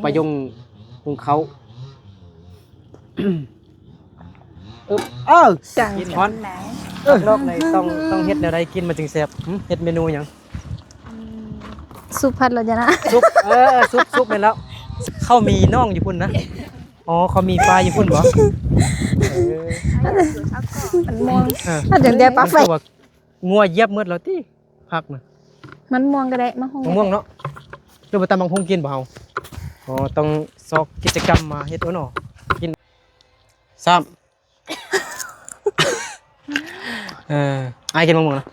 ປາຍົງ ຫຸງເຂົ້າ ອຶບ ເອີ ຈັ່ງ ກິນຮ້ອນ ເອີ ນອກໃນຕ້ອງ ຕ້ອງເຮັດແນວໃດກິນມັນຈຶ່ງແຊບ? ຫຶ ເຮັດເມນູຫຍັງ? ອືມ ຊຸບຜັດລະຈະນະ ຊຸບ ເອີ ຊຸບ ຊຸບແມ່ນແລ້ວ ເຂົາມີນ້ອງຢູ່ພຸ້ນນະ. ອໍ ເຂົາມີປ້າຢູ່ພຸ້ນບໍ? ເອີ ມັນມ່ວງ ເອີ ຖ້າຈັ່ງໃດປາໄຟ ງົວຢຽບໝົດແລ້ວຕິ ຜັກນະ ມັນມ່ວງກໍໄດ້ ມະມ່ວງ ມະມ່ວງເນາະ ຫຼືວ່າຕຳບັກຫຸ່ງກິນບໍ່ເຮົາ? ອໍ ຕ້ອງຊອກກິດຈະກຳມາເຮັດເນາະ ກິນ ຊ້ຳ ເອີ ອ້າຍກິນມະມ່ວງນະ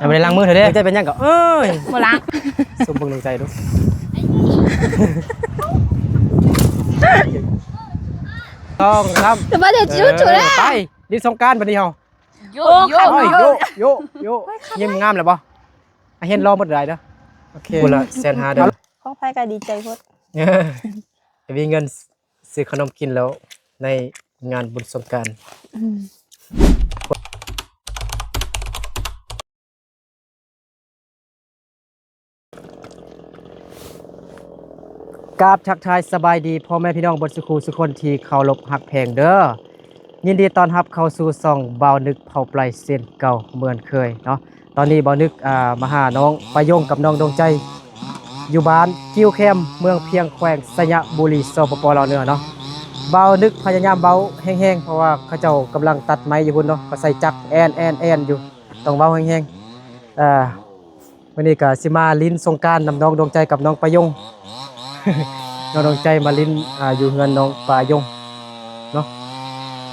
ຍັງບໍ່ໄດ້ລ້າງມືເທື່ອເດ້ ໃຈເປັນຫຍັງກໍ ເອີຍ ບໍ່ລ້າງ ຊົມເບິ່ງໃນໃຈດູ ຕ້ອງຊ້ຳ ແຕ່ວ່າເດ ເອີ ຈູໆ ແລ້ວ ໄປ ຫຼິ້ນສົງການບັດນີ້ເຮົາ ໂຍ ໂຍ ໂຍ ໂຍ ໂຍ ຍິ້ມງາມແລ້ວບໍ່? ອາ ເຫັນລໍໝົດຫຼາຍເດີ ໂອເຄ ຜູ້ລະແສນຫ້າເດີ ຂອງໃຜກໍດີໃຈໂພດ ເອີ ມີເງິນຊື້ຂະໜົມກິນແລ້ວ ໃນງານບຸນສົງການ ອືມ ກາບທັກທາຍສະບາຍດີພໍ່ແມ່ພີ່ນ້ອງເບິດສູ່ຄູ່ສູ່ຄົນທີ່ເຄົາລົບຮັກແພງເດີ ຍິນດີຕ້ອນຮັບເຂົ້າສູ່ຊ່ອງບ່າວນຶກເຜົ່າໄປເຊັ່ນເກົ່າເໝືອນເຄີຍເນາະ. ຕອນນີ້ບ່າວນຶກ ອ່າ ມາຫານ້ອງປາຍົງກັບນ້ອງດວງໃຈ ຢູ່ບ້ານກິ້ວແຄມ ເມືອງພຽງ ແຂວງໄຊຍະບູລີ ສປປ ລາວເໜືອເນາະ. ບ່າວນຶກພະຍາຍາມເວົ້າແຮງໆ ເພາະວ່າເຂົາເຈົ້າກຳລັງຕັດໄມ້ຢູ່ພຸ້ນເນາະ ກໍໃສ່ຈັກແອ່ນໆໆຢູ່ ຕ້ອງເວົ້າແຮງໆ ເອີ ມື້ນີ້ກໍຊິມາຫຼິ້ນສົງການນຳນ້ອງດວງໃຈກັບນ້ອງປາຍົງ ນ້ອງດວງໃຈມາຫຼິ້ນ ອ່າ ຢູ່ເຮືອນນ້ອງປາຍົງເນາະ.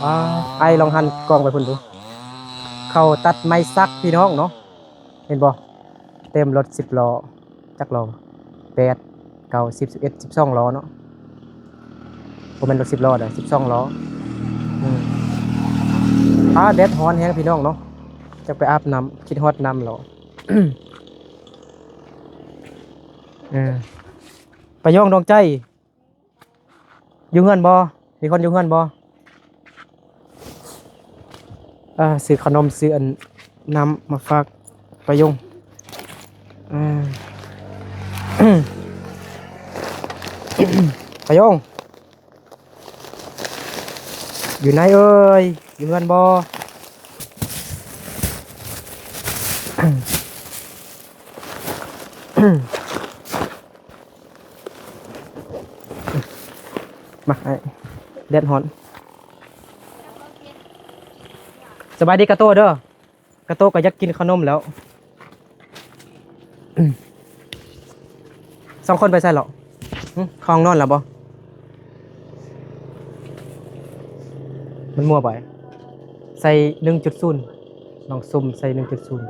ອ້າ ອ້າຍລອງຫັນກ້ອງໄປພຸ້ນດູ ເຂົາຕັດໄມ້ສັກພີ່ນ້ອງເນາະ ເຫັນບໍ່? ເຕັມລົດສິບລໍ້ ຈັກລໍ້? ແປດ ເກົ້າ ສິບ ສິບເອັດ ສິບສອງລໍ້ເນາະ ບໍ່ແມ່ນລົດສິບລໍ້ເດີ ສິບສອງລໍ້. ອືມ ອ້າ ແດດຮ້ອນແຮງພີ່ນ້ອງເນາະ ຈະໄປອາບນ້ຳ ຄິດຮອດນ້ຳຫຼໍ. ເອີ ປາຍົງ ດວງໃຈ ຢູ່ເຮືອນບໍ່? ມີຄົນຢູ່ເຮືອນບໍ່? ອ່າ ຊື້ຂະໜົມ ຊື້ອັນ ນ້ຳມາຝາກປາຍົງ. ອ່າ ປາຍົງ ຢູ່ໃນເອີຍ? ຢູ່ເຮືອນບໍ່? ມາ ອ້າຍ ແດດຮ້ອນ. ສະບາຍດີກາໂຕເດີ. ກາໂຕກໍຢາກກິນຂະໜົມແລ້ວ. ສອງຄົນໄປໃສເລາະ? ຫຶ ເຂົ້າຫ້ອງນອນແລ້ວບໍ່? ມັນມົວໄປ ໃສ່ໜຶ່ງຈຸດສູນ ລອງຊຸ່ມໃສ່ໜຶ່ງຈຸດສູນ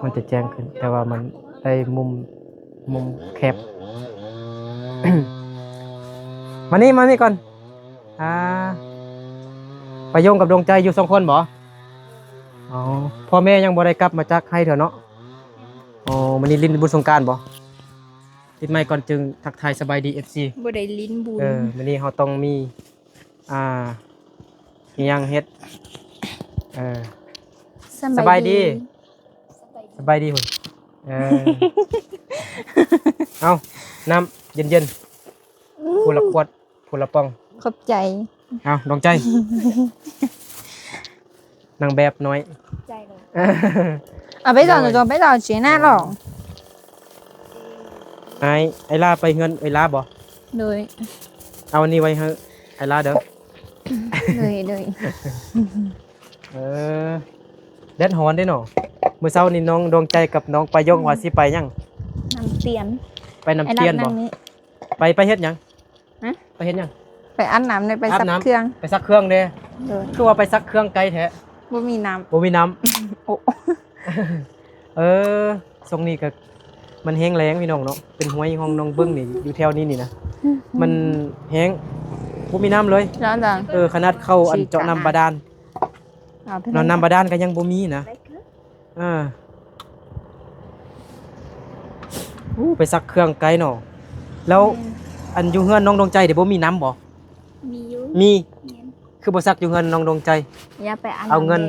ມັນຈະແຈ້ງຂຶ້ນ ແຕ່ວ່າມັນໄດ້ມຸມ ມຸມແຄບ. ມານີ້ ມານີ້ກ່ອນ. ອ່າ ປາຍົງກັບດວງໃຈຢູ່ສອງຄົນບໍ? ອໍ ພໍ່ແມ່ຍັງບໍ່ໄດ້ກັບມາຈາກໄຮ່ເທື່ອເນາະ. ອໍ ມື້ນີ້ຫຼິ້ນບຸນສົງການບໍ? ຕິດໄມກ່ອນຈຶ່ງທັກທາຍສະບາຍດີ ເອັຟຊີ. ບໍ່ໄດ້ຫຼິ້ນບຸນ. ເອີ ມື້ນີ້ເຮົາຕ້ອງມີ ອ່າ ອີ່ຫຍັງເຮັດ? ເອີ ສະບາຍດີ ສະບາຍດີ. ສະບາຍດີພຸ້ນ. ເອີ ເອົາ ນ້ຳເຢັນໆ ຜູ້ລະຂວດ ຜູ້ລະປ່ອງ. ຂອບໃຈ. ເອົາ ດວງໃຈ ນາງແບບນ້ອຍ. ໃຈເລີຍ. ເອົາໄປຕໍ່ ໄປຕໍ່ເຈນາຫຼອງ. ອ້າຍ ໄອ້ຫຼ້າໄປເຮືອນເອື້ອຍຫຼ້າບໍ? ໂດຍ. ເອົາອັນນີ້ໄວ້ໃຫ້ໄອ້ຫຼ້າເດີ. ໂດຍ ໂດຍ. ເອີ ແດດຮ້ອນເດ້ເນາະ. ມື້ເຊົ້ານີ້ນ້ອງດວງໃຈກັບນ້ອງປາຍົງ ອືມ ວ່າຊິໄປຫຍັງ? ນ້ຳຕຽນ. ໄປນ້ຳຕຽນບໍ? ໄປ ໄປເຮັດຫຍັງ? ຮະ? ໄປເຮັດຫຍັງ? ໄປອາບນ້ຳ ໄປຊັກເຄື່ອງ. ໄປຊັກເຄື່ອງເດ້. ໂດຍ. ຄືວ່າໄປຊັກເຄື່ອງໄກແທ້? ບໍ່ມີນ້ຳ. ບໍ່ມີນ້ຳ. ໂອ້ ເອີ ຊ່ວງນີ້ກໍມັນແຫ້ງແລ້ງພີ່ນ້ອງເນາະ. ເປັນຫ້ວຍຂອງນ້ອງເບິ່ງນີ້ ຢູ່ແຖວນີ້ນີ້ນະ ອືມ ມັນແຫ້ງ ບໍ່ມີນ້ຳເລີຍ. ເອີ ຂະໜາດເຂົາອັນເຈາະນ້ຳບາດານ ເນາະ ນ້ຳບາດານກໍຍັງບໍ່ມີນະ. ເອີ ໂອ້ ໄປຊັກເຄື່ອງໄກເນາະ. ແລ້ວ ແມ່ນ ອັນຢູ່ເຮືອນນ້ອງດວງໃຈເດ ບໍ່ມີນ້ຳບໍ? ມີຢູ່. ມີ? ແມ່ນ. ຄືບໍ່ຊັກຢູ່ເຮືອນນ້ອງດວງໃຈ? ຢາກໄປອາບນ້ຳ. ເອົາເງິນ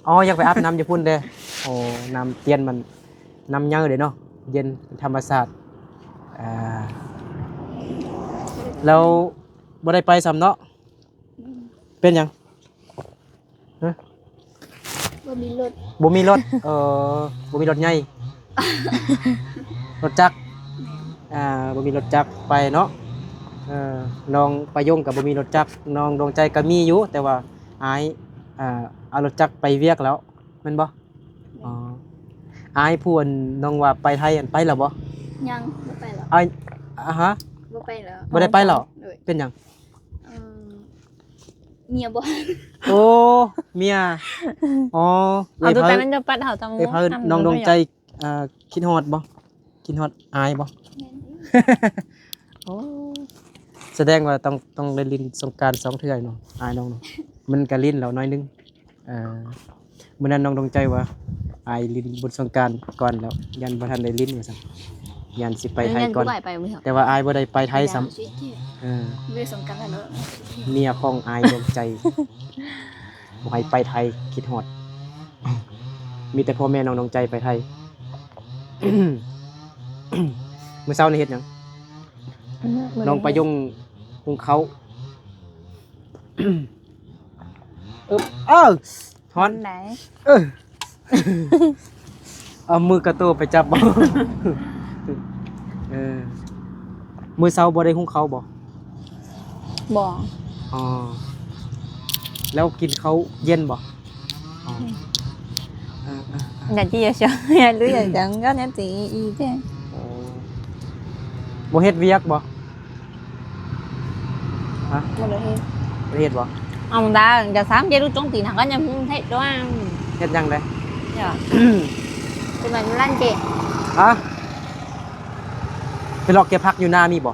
ເດ້. ອໍ ຢາກໄປອາບນ້ຳຢູ່ພຸ້ນເດ້. ໂອ້ ນ້ຳຕຽນມັນ ນ້ຳເຢັນເດ້ເນາະ ເຢັນ ເປັນທຳມະຊາດ. ອ່າ ແລ້ວບໍ່ໄດ້ໄປຊ້ຳເນາະ? ອືມ ເປັນຫຍັງ? ຮະ? ບໍ່ມີລົດ ບໍ່ມີລົດ. ເອີ ບໍ່ມີລົດໃຫຍ່ ລົດຈັກ. ແມ່ນ ອ່າ ບໍ່ມີລົດຈັກໄປເນາະ. ເອີ ນ້ອງປາຍົງກໍບໍ່ມີລົດຈັກ, ນ້ອງດວງໃຈກໍມີຢູ່ ແຕ່ວ່າອ້າຍ ອ່າ ເອົາລົດຈັກໄປວຽກແລ້ວ ແມ່ນບໍ່? ແມ່ນ ອໍ ອ້າຍຜູ້ອັນນ້ອງວ່າໄປໄທຫັ້ນ ໄປແລ້ວບໍ່? ຍັງ ບໍ່ໄປແລ້ວ. ອ້າຍ ອາຮະ ບໍ່ໄປແລ້ວ. ບໍ່ໄດ້ໄປແລ້ວ? ໂດຍ. ເປັນຫຍັງ? ເອີ ເມຍບໍ່ ໂອ້ ເມຍ ອໍ ເອົາ ເອີ ເອີ ນ້ອງດວງໃຈ ຄິດຮອດບໍ່? ຄິດຮອດອ້າຍບໍ່? ແມ່ນ ໂອ້ ສະແດງວ່າຕ້ອງ ຕ້ອງໄດ້ຫຼິ້ນສົງການສອງເທື່ອເນາະ ອ້າຍນ້ອງເນາະ. ມັນກະຫຼິ້ນແລ້ວໜ້ອຍໜຶ່ງ. ເອີ ມື້ນັ້ນນ້ອງດວງໃຈວ່າ ອ້າຍຫຼິ້ນບຸນສົງການກ່ອນແລ້ວ ຢ້ານບໍ່ທັນໄດ້ຫຼິ້ນວ່າຊັ້ນ ຢ້ານຊິໄປໄທກ່ອນ. ແຕ່ວ່າອ້າຍບໍ່ໄດ້ໄປໄທຊ້ຳ. ເອີ ເມຍຂອງອ້າຍດວງໃຈ ບໍ່ໃຫ້ໄປໄທ ຄິດຮອດ. ມີແຕ່ພໍ່ແມ່ນ້ອງດວງໃຈໄປໄທ. ມື້ເຊົ້ານີ້ເຮັດຫຍັງ? ອືມ ນ້ອງປາຍົງ ຫຸງເຂົ້າ. ເອີ ເອີ ຮ້ອນ ເອີ ເອົາມືກະໂຕໄປຈັບ. ເອີ ມື້ເຊົ້າບໍ່ໄດ້ຫຸງເຂົ້າບໍ່? ບໍ່. ອໍ ແລ້ວກິນເຂົ້າເຢັນບໍ່? ອໍ ອືມ ເອີ ເອີ ເອີ ບໍ່ເຮັດວຽກບໍ່? ຮະ? ບໍ່ໄດ້ເຮັດ. ບໍ່ໄດ້ເຮັດບໍ່? ອາ ດາ ຈະສາມເຈັດລູກຈົງຕີນຫາກັນຍັງເຮັດດ້ວຍ. ເຮັດຫຍັງເດ້? ເຮັດຫຍັງ? ເປັນແບບນັ້ນເຈ. ຮະ? ໄປເລາະເກັບຜັກຢູ່ນາມີບໍ່?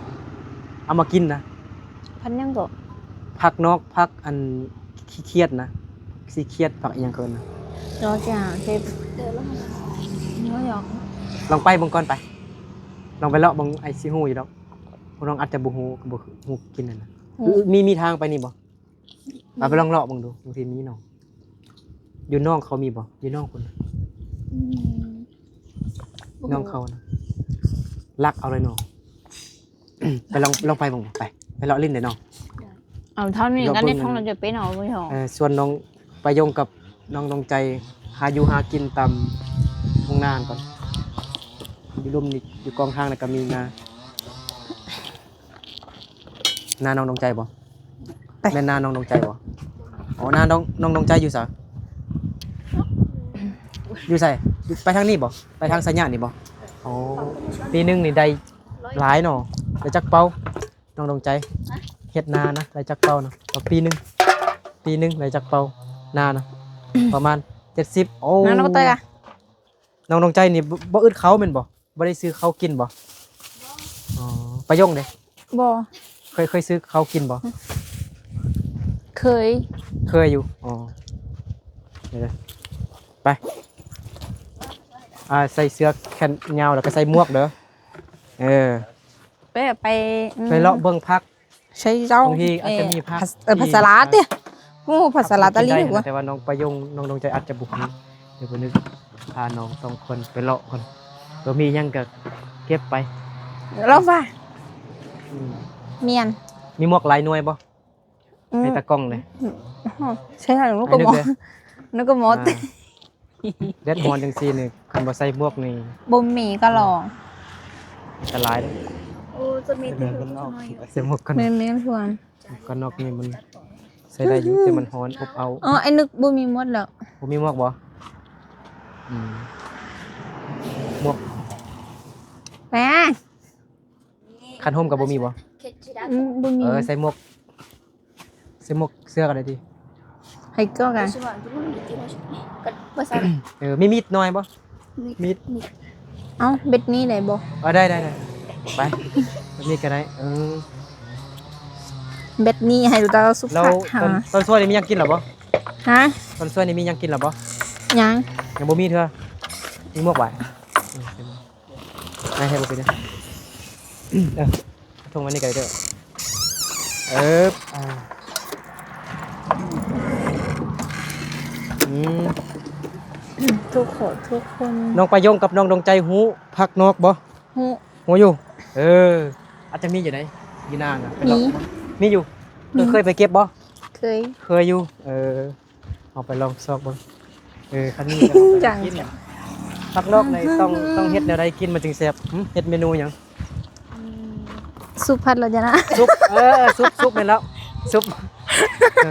ເອົາມາກິນນະ. ຜັກຫຍັງເກາະ? ຜັກນອກ ຜັກອັນຂີ້ຂຽດນະ ຂີ້ຂຽດ ຜັກອີ່ຫຍັງເອີ້ນນະ? ລອງໄປເບິ່ງກ່ອນໄປ ລອງໄປເລາະເບິ່ງ ອ້າຍຊິຮູ້ຢູ່ດອກ. ພວກນ້ອງອາດຈະບໍ່ຮູ້ ກໍບໍ່ຮູ້ກິນຫັ້ນນະ. ອືມ ມີ ມີທາງໄປນີ້ບໍ່? ອືມ ເອົາໄປລອງເລາະເບິ່ງດູ ບາງທີມີເນາະ. ຢູ່ນ້ອງເຂົາມີບໍ່? ຢູ່ນ້ອງພຸ້ນນະ. ອືມ ນ້ອງເຂົານະ ລັກເອົາເລີຍເນາະ. ໄປລອງ ລອງໄປເບິ່ງ ໄປ ໄປເລາະຫຼິ້ນເດ້ນ້ອງ. ເອົາເທົ່ານີ້ ລອງເບິ່ງ ກັນໃນທ້ອງ ເອີ ເຮົາຈະເປັນເອົາບໍ່? ເອີ ຊວນນ້ອງປາຍົງກັບນ້ອງດວງໃຈ ຫາຢູ່ຫາກິນຕາມທົ່ງນາກ່ອນ. ຢູ່ລຸ່ມນີ້ ຢູ່ກອງທາງນັ້ນກໍມີນາ. ນານ້ອງດວງໃຈບໍ່? ໄປ ແມ່ນນານ້ອງດວງໃຈບໍ່? ອໍ ນານ້ອງ ນ້ອງດວງໃຈຢູ່ໃສ? ຢູ່ໃສ? ໄປທາງນີ້ບໍ່? ໄປທາງໄຊຍະນີ້ບໍ່? ອໍ ປີໜຶ່ງນີ້ໄດ້ຫຼາຍເນາະ. ໄດ້ຈັກເປົາ? ນ້ອງດວງໃຈ ຮະ? ເຮັດນານະ ໄດ້ຈັກເປົານະ? ປີໜຶ່ງ ປີໜຶ່ງໄດ້ຈັກເປົາ? ນານະ ປະມານເຈັດສິບ. ໂອ້ ນ້ອງດວງໃຈນີ້ ບໍ່ ບໍ່ອຶດເຂົ້າແມ່ນບໍ່? ບໍ່ໄດ້ຊື້ເຂົ້າກິນບໍ່? ອໍ ປາຍົງເດ້? ບໍ່. ເຄີຍ ເຄີຍຊື້ເຂົ້າກິນບໍ່? ເຄີຍ ເຄີຍຢູ່. ອໍ ໄປ ອ່າ ໃສ່ເສື້ອແຂນຍາວ ແລ້ວກໍໃສ່ໝວກເດີ. ເອີ ໄປ ໄປ ອືມ ໄປເລາະເບິ່ງຜັກ ໃຊ່ເຈົ້າ. ບາງທີອາດຈະມີຜັກ ເອີ ທີ່ ພາສາລາວຕິ ຮູ້ພາສາລາວຕາລີ ແຕ່ວ່ານ້ອງປາຍົງ ນ້ອງດວງໃຈອາດຈະບໍ່ຮູ້. ດຽວມື້ໜຶ່ງພານ້ອງສອງຄົນໄປເລາະກ່ອນ ເອີ ມີຫຍັງກໍເກັບໄປ ລອງວ່າ. ອືມ ແມ່ນ. ມີໝວກຫຼາຍໜ່ວຍບໍ່? ອືມ ໃຫ້ຕາກ້ອງເລີຍ. ອືມ ໃຊ້ໜູກໍໝໍ ໜູກໍໝໍ. ອ່າ ແດດຮ້ອນຈັ່ງຊີ້ນີ້ ຄັນບໍ່ໃສ່ໝວກນີ້ ບໍ່ມີກໍລອງ ອັນຕະລາຍເດ້. ໂອ້ ຈະມີແຕ່ໝວກ ໃສ່ໝວກກັນ ແມ່ນໆ ທຸກຄົນ. ໝວກກັນນັອກນີ້ມັນໃສ່ໄດ້ຢູ່ ແຕ່ມັນຮ້ອນອົບເອົາ. ອໍ ໄອ້ນຶກບໍ່ມີໝວກແລ້ວ. ບໍ່ມີໝວກບໍ່? ອືມ ໝວກ ແມ່ ຄັນຮົ່ມກໍບໍ່ມີບໍ່? ອືມ ບໍ່ມີ. ເອີ ໃສ່ໝວກ ໃສ່ໝວກເສື້ອກໍໄດ້ຕິ ໃຫ້ກໍໄດ້. ເອີ ມີມີດໜ້ອຍບໍ່? ມີດ ມີດ ມີດ. ເອົ້າ ເບັດນີ້ໄດ້ບໍ່? ເອີ ໄດ້ ໄດ້ ໄດ້ ໄປ ເບັດນີ້ກໍໄດ້. ເອີ ເບັດນີ້ໃຫ້ຕາສຸກ ແລ້ວຕອນ ຕອນຊ່ວຍນີ້ມີຫຍັງກິນແລ້ວບໍ່? ຮະ? ຕອນຊ່ວຍນີ້ມີຫຍັງກິນແລ້ວບໍ່? ຍັງ ຍັງບໍ່ມີເທື່ອ. ມີໝວກຫວາຍ ອືມ ໃຫ້ ໃຫ້ບໍ່ເປັນຫຍັງ. ເອີ ຖົງອັນນີ້ກໍໄດ້ເດີ. ເອີ ອ່າ ອືມ ທຸກຄົນ ທຸກຄົນ. ນ້ອງປາຍົງກັບນ້ອງດວງໃຈຮູ້ຜັກນອກບໍ່? ຮູ້ ຮູ້ຢູ່. ເອີ ອາດຈະມີຢູ່ໃດ ຢູ່ນານະ ໄປເລາະ ມີ ມີຢູ່. ເອີ ອືມ ເຄີຍໄປເກັບບໍ່? ເຄີຍ ເຄີຍຢູ່. ເອີ ເອົາໄປລອງຊອກເບິ່ງ. ເອີ ຄັນນີ້ກໍຕ້ອງໄປກິນ. ຜັກນອກນີ້ຕ້ອງ ຕ້ອງເຮັດແນວໃດກິນມັນຈຶ່ງແຊບ? ຫຶ ເຮັດເມນູຫຍັງ? ອືມ ຊຸບຜັດລະຈະນະ ຊຸບ ເອີ ຊຸບ ຊຸບແມ່ນແລ້ວ ຊຸບ. ເອີ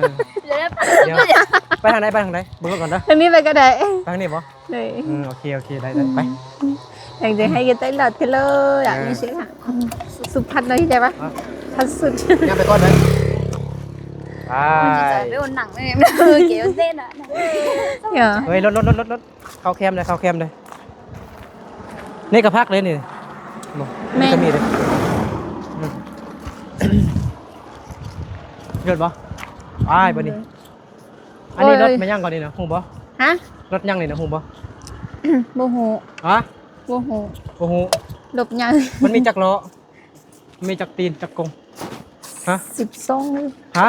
ດຽວ ດຽວ ໄປທາງໃດ? ໄປທາງໃດ? ເບິ່ງກ່ອນເດີ. ທາງນີ້ໄປກໍໄດ້. ທາງນີ້ບໍ່? ເອີ ໂອເຄ ໂອເຄ ໄດ້ ໄດ້ ໄປ. ອືມ ຢາກຈະໃຫ້ກະໄຕຫຼອດເທື່ອເລີຍ ຢາກມີເຊຍ. ເອີ ສຸບພັດເລີຍ ເຂົ້າໃຈປະ? ພັດສຸດ. ຍ່າງໄປກ່ອນເດີ. ໄປ ມັນຊິໄປໂອນໜັງເລີຍ ເກວເຕັ້ນນະ. ເອີ ເຮີ້ຍ ລົດ ລົດ ລົດ ລົດ ເຂົ້າແຄມເດີ ເຂົ້າແຄມເດີ. ນີ້ກໍຜັກເລີຍນີ້. ແມ່ນ ນີ້ກໍມີເດ້. ອືມ ເຫັນບໍ່? ໄປ ບັດນີ້. ອັນນີ້ ໂອ້ຍ ລົດແມ່ນຫຍັງກ່ອນນີ້ນະ ຮູ້ບໍ່? ຮະ? ລົດຫຍັງນີ້ນະ ຮູ້ບໍ່? ບໍ່ຮູ້. ຮະ? ບໍ່ຮູ້ ບໍ່ຮູ້. ລົດຫຍັງ? ມັນມີຈັກລໍ້? ມີຈັກຕີນ ຈັກກົງ? ຮະ? ສິບສອງ. ຮະ?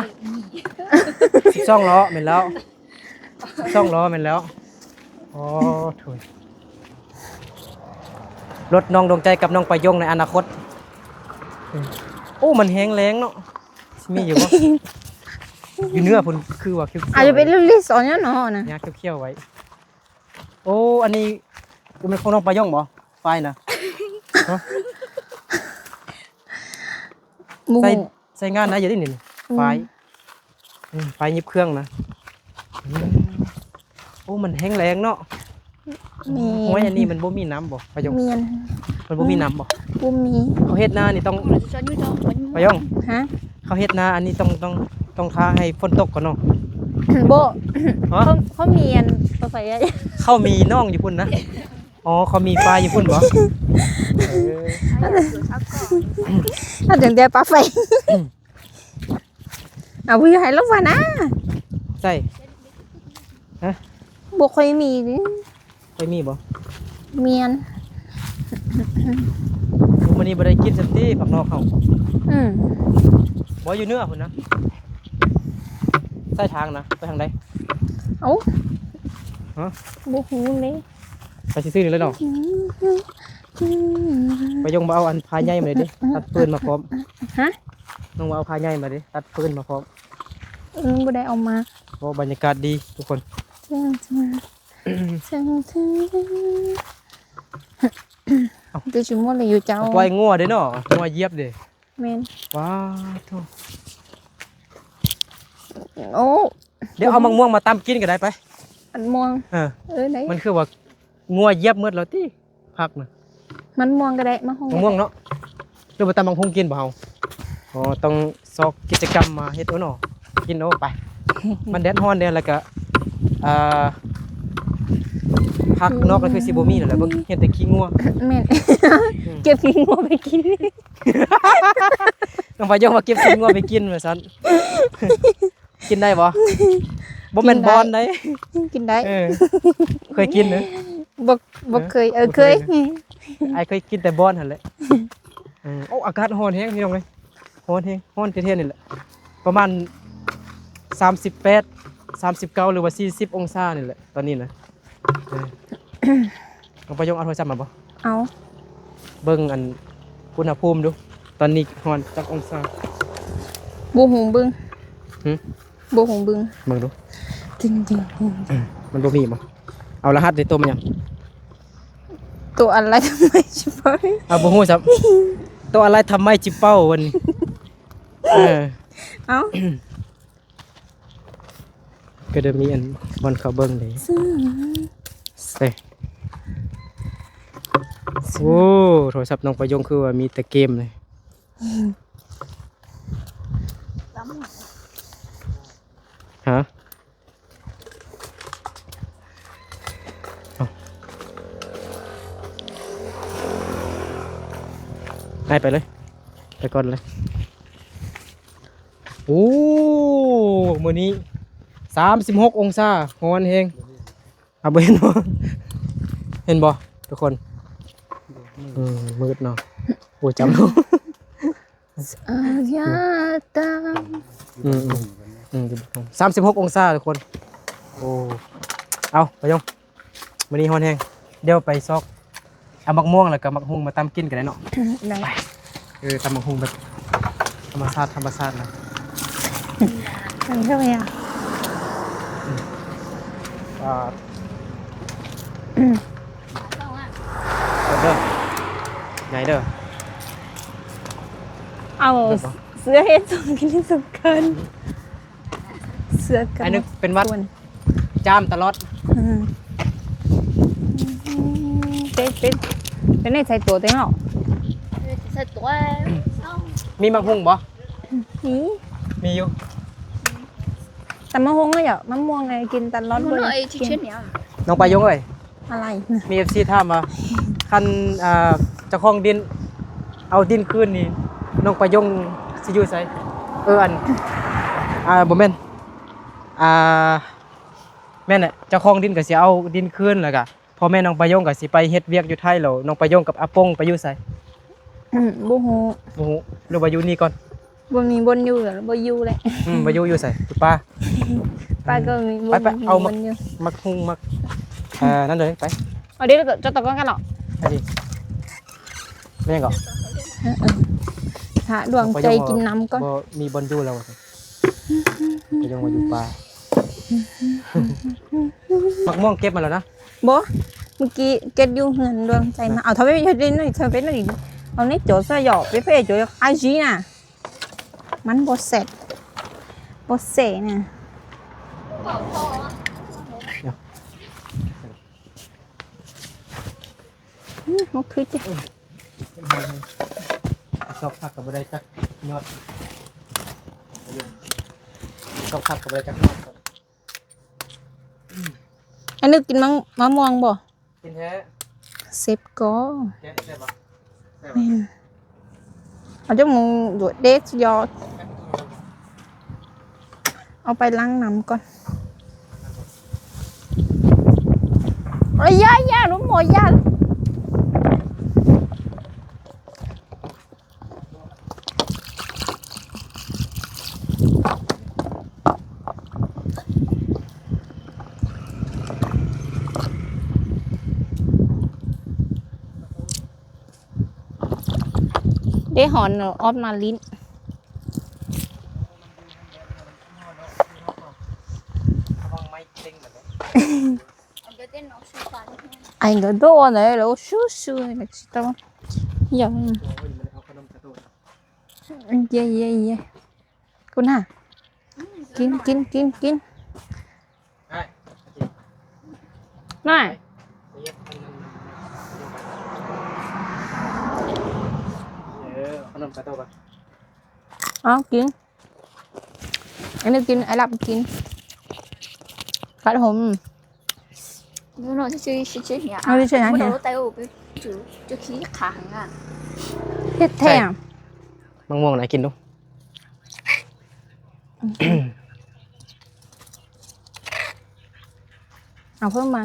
ສິບສອງລໍ້ ແມ່ນແລ້ວ ສິບສອງລໍ້ ແມ່ນແລ້ວ. ອໍ ໂທ້ ລົດນ້ອງດວງໃຈກັບນ້ອງປາຍົງໃນອະນາຄົດ. ໂອ້ ມັນແຮງແຮງເນາະ. ຊິມີຢູ່ບໍ່? ຢູ່ເໜືອພຸ້ນຄືວ່າຂຽວໆ ອາດຈະເປັນລິສອນເນາະນະ ຫຍ້າຂຽວໆໄວ້. ໂອ້ ອັນນີ້ແມ່ນຂອງນ້ອງປາຍົງບໍ່? ຝາຍນະ ຮະ? ບໍ່ຮູ້ ໃຊ້ ໃຊ້ງານໄດ້ຢູ່ເດນີ້ ອືມ ຝາຍ. ອືມ ຝາຍຫຍິບເຄື່ອງນະ. ອືມ ໂອ້ ມັນແຮງແຮງເນາະ. ແມ່ນ ຫ້ວຍອັນນີ້ມັນບໍ່ມີນ້ຳບໍ່ ປາຍົງ? ແມ່ນ ມັນບໍ່ມີນ້ຳບໍ່? ບໍ່ມີ. ເຂົາເຮັດນານີ້ຕ້ອງ ປາຍົງ ຮະ? ເຂົາເຮັດນາອັນນີ້ຕ້ອງ ຕ້ອງ ຕ້ອງຖ້າໃຫ້ຝົນຕົກກ່ອນເນາະ. ບໍ່ ຮະ? ເຂົາ ເຂົາມີອັນ ເຂົາມີນ້ອງຢູ່ພຸ້ນນະ. ອໍ ເຂົາມີປາຢູ່ພຸ້ນບໍ່? ເອີ ເຮົາຈັ່ງໄດ້ປາໄຟ. ເອົາ ບໍ່ຢາກໃຫ້ລາວວ່ານະ. ໃສ່ ຮະ? ບໍ່ຄ່ອຍມີເດ້. ຄ່ອຍມີບໍ່? ແມ່ນ. ມື້ນີ້ບໍ່ໄດ້ກິນຊັ້ນຕິ ຜັກນອກເຮົາ? ອືມ ບໍ່ ຢູ່ເໜືອພຸ້ນນະ. ໃສ່ທາງນະ ໄປທາງໃດ? ເອົ້າ ຮະ? ບໍ່ຮູ້ເລີຍ. ໄປຊື່ໆນີ້ເລີຍເນາະ. ອືມ ປາຍົງ ມາເອົາອັນພາໃຫຍ່ມາເລີຍເດ້ ຕັດຟືນມາພ້ອມ. ຮະ? ນ້ອງມາເອົາພາໃຫຍ່ມາເດ້ ຕັດຟືນມາພ້ອມ. ອືມ ບໍ່ໄດ້ເອົາມາ. ໂອ້ ບັນຍາກາດດີທຸກຄົນ. ເອົ້າ ຄືຊິມ່ວນເລີຍຢູ່ເຈົ້າ. ປ່ອຍງົວເດ້ເນາະ ງົວຢຽບເດ້. ແມ່ນ. ວ້າໂທ້ ໂອ້ ດຽວເອົາໝາກມ່ວງມາຕຳກິນກໍໄດ້ໄປ. ໝາກມ່ວງ ເອີ ເອີ ໄດ້. ມັນຄືວ່າງົວຢຽບໝົດແລ້ວຕິ ຜັກນະ. ມັນມ່ວງກໍໄດ້ ໝາກມ່ວງ ໝາກມ່ວງເນາະ. ຫຼືວ່າຕຳບັກຫຸ່ງກິນບໍ່ເຮົາ? ອໍ ຕ້ອງຊອກກິດຈະກຳມາເຮັດໂອເນາະ ກິນໂອໄປ. ມັນແດດຮ້ອນແດ່ ແລ້ວກະ ອ່າ ຜັກນອກກໍຄືຊິບໍ່ມີແລ້ວແຫຼະ ເບິ່ງເຫັນແຕ່ຂີ້ງົວ. ແມ່ນ ອືມ ເກັບຂີ້ງົວໄປກິນ. ນ້ອງພາຍົງວ່າເກັບຂີ້ງົວໄປກິນວ່າຊັ້ນ. ກິນໄດ້ບໍ່? ບໍ່ແມ່ນບອນໃດ໋. ກິນໄດ້ ເອີ ເຄີຍກິນເດີ? ບໍ່ ບໍ່ເຄີຍ. ເອີ ເຄີຍ ເຄີຍ. ອ້າຍເຄີຍກິນແຕ່ບອນຫັ້ນແຫຼະ. ເອີ ໂອ້ ອາກາດຮ້ອນແຮງພີ່ນ້ອງເອີຍ ຮ້ອນແຮງ ຮ້ອນແທ້ໆນີ້ແຫຼະ. ປະມານສາມສິບແປດ ສາມສິບເກົ້າ ຫຼືວ່າສີ່ສິບອົງສານີ້ແຫຼະຕອນນີ້ນະ. ເອີ ນ້ອງປາຍົງເອົາໂທລະສັບມາບໍ່? ເອົາ. ເບິ່ງອັນອຸນຫະພູມດູ ຕອນນີ້ຮ້ອນຈັກອົງສາ? ບໍ່ຮູ້ເບິ່ງ. ຫຶ? ບໍ່ຮູ້ເບິ່ງ. ເບິ່ງດູ. ອືມ ມັນບໍ່ມີບໍ່? ເອົາລະຫັດເດ້. ໂຕແມ່ນຫຍັງ? ໂຕອາໄລທຳໄມຈິເປົາ. ເອົາ ບໍ່ຮູ້ຊ້ຳ. ໂຕອາໄລທຳໄມຈິເປົາ ວັນນີ້. ເອີ ເອົາ. ກໍໄດ້ມີອັນບ່ອນເຂົ້າເບິ່ງເດ້. ເອີ ໂອ້ ໂທລະສັບນ້ອງປາຍົງຄືວ່າມີແຕ່ເກມເລີຍ. ຮະ? ເອົາ ໄປ ໄປເລີຍ ໄປກ່ອນເລີຍ. ໂອ້ ມື້ນີ້ສາມສິບຫົກອົງສາ ຮ້ອນແຮງ. ເອົາ ບໍ່ເຫັນບໍ່? ເຫັນບໍ່ທຸກຄົນ? ອືມ ມືດເນາະ. ໂອ້ ຈຳ ອາຍາຕາ ອືມ ອືມ ອືມ ສາມສິບຫົກອົງສາທຸກຄົນ. ໂອ້ ເອົາ ປາຍົງ ມື້ນີ້ຮ້ອນແຮງ ດຽວໄປຊອກເອົາໝາກມ່ວງ ແລ້ວກໍໝາກຫຸ່ງມາຕຳກິນກໍໄດ້ເນາະ. ໄດ້ ໄປ. ເອີ ຕຳໝາກຫຸ່ງແບບ ທຳມະຊາດ ທຳມະຊາດນະ. ມັນຄືຫຍັງ? ອ່າ ເດີ ໃຫຍ່ເດີ. ເອົາເສື້ອເຮັດສອງກິນສຳຄັນ ເສື້ອກັນ ອັນນີ້ເປັນຫວັດ ຈາມຕະຫຼອດ. ອືມ ເປັນ ເປັນ ເປັນໃນໃສ່ຕົວເຕັງເນາະ ໃສ່ຕົວ. ມີໝາກຫຸ່ງບໍ່? ມີ ມີຢູ່ ຕຳໝາກຫຸ່ງເນາະ ມະມ່ວງໄງ ກິນຕະຫຼອດ ບໍ່ໄດ້ກິນ. ນ້ອງປາຍົງເອີຍ ອະໄລ ມີເອັຟຊີຖາມວ່າ ຄັນ ອ່າ ເຈົ້າຂອງດິນເອົາດິນຄືນນີ້ ນ້ອງປາຍົງຊິຢູ່ໃສ? ເອີ ອັນ ອ່າ ບໍ່ແມ່ນ ອ່າ ແມ່ນແຫຼະ ເຈົ້າຂອງດິນກໍຊິເອົາດິນຄືນ ແລ້ວກໍພໍ່ແມ່ນ້ອງປາຍົງກໍຊິໄປເຮັດວຽກຢູ່ໄທ ແລ້ວນ້ອງປາຍົງກັບອາປົງໄປຢູ່ໃສ? ອືມ ບໍ່ຮູ້ ບໍ່ຮູ້ ຫຼືວ່າຢູ່ນີ້ກ່ອນ? ບໍ່ມີບ່ອນຢູ່ ບໍ່ຢູ່ແຫຼະ. ອືມ ບໍ່ຢູ່ ຢູ່ໃສ? ຢູ່ປ່າ ປ່າກໍມີ ໄປ ບໍ່ ໄປ ມີ ເອົາໝາກ ບໍ່ມີບ່ອນຢູ່ ໝາກຫຸ່ງ ໝາກ ເອີ ນັ້ນເລີຍ ໄປ. ເອົາເດ້ ເຈົ້າຕະກອນກັນເນາະ ອັນນີ້ ແມ່ນກໍ ເອີ ເອີ ຖ້າດວງໃຈກິນນ້ຳກ່ອນ ບໍ່ມີບ່ອນຢູ່ແລ້ວວ່າຊັ້ນ. ປາຍົງວ່າຢູ່ປ່າ ໝາກມ່ວງເກັບມາແລ້ວນະ? ບໍ່ ມື້ກີ້ເກັບຢູ່ເຮືອນດວງໃຈມາ. ເອົາ ເອົາ ເອົາ ເອົາໃນຈໍຊະຫຍໍ້ ເປັນເພຈຈໍອາຈີນະ. ມັນບໍ່ແຊບ ບໍ່ແຊບນະ. ອືມ ໝາກຖືກ ຊອກຜັກກໍບໍ່ໄດ້ຈັກຍອດ ຊອກຜັກກໍບໍ່ໄດ້ຈັກຍອດ. ອັນນີ້ກິນມະ ມະມ່ວງບໍ່? ກິນແທ້ ເຊັບກໍ ແກະແຊບບໍ່? ແຊບບໍ່? ແມ່ນ ເອົາຈັກໝູໂດດເດຍອດ ເອົາໄປລ້າງນ້ຳກ່ອນ. ເອີຍ ຢ່າ ຢ່າ ລູກໝໍ ຢ່າ. ເດ້ ຫອນເນາະ ອອດມາຫຼິ້ນ. ໄອ້ກໍໂດນເລີຍ ຊູຊູ ຢ່າງ ເຢ້ ເຢ້ ເຢ້ ຄຸນນະ ກິນ ກິນ ກິນ ກິນ. ນາຍ ເອີ ເອົາຂະໜົມກາໂຕກ່ອນ ເອົາກິນ. ອັນນີ້ກິນ ໄອ້ລັບກິນ ຄັດຫົມ. ເຮັດແທ້ ມະມ່ວງນະ ກິນດູ. ເອົາເພີ່ມມາ.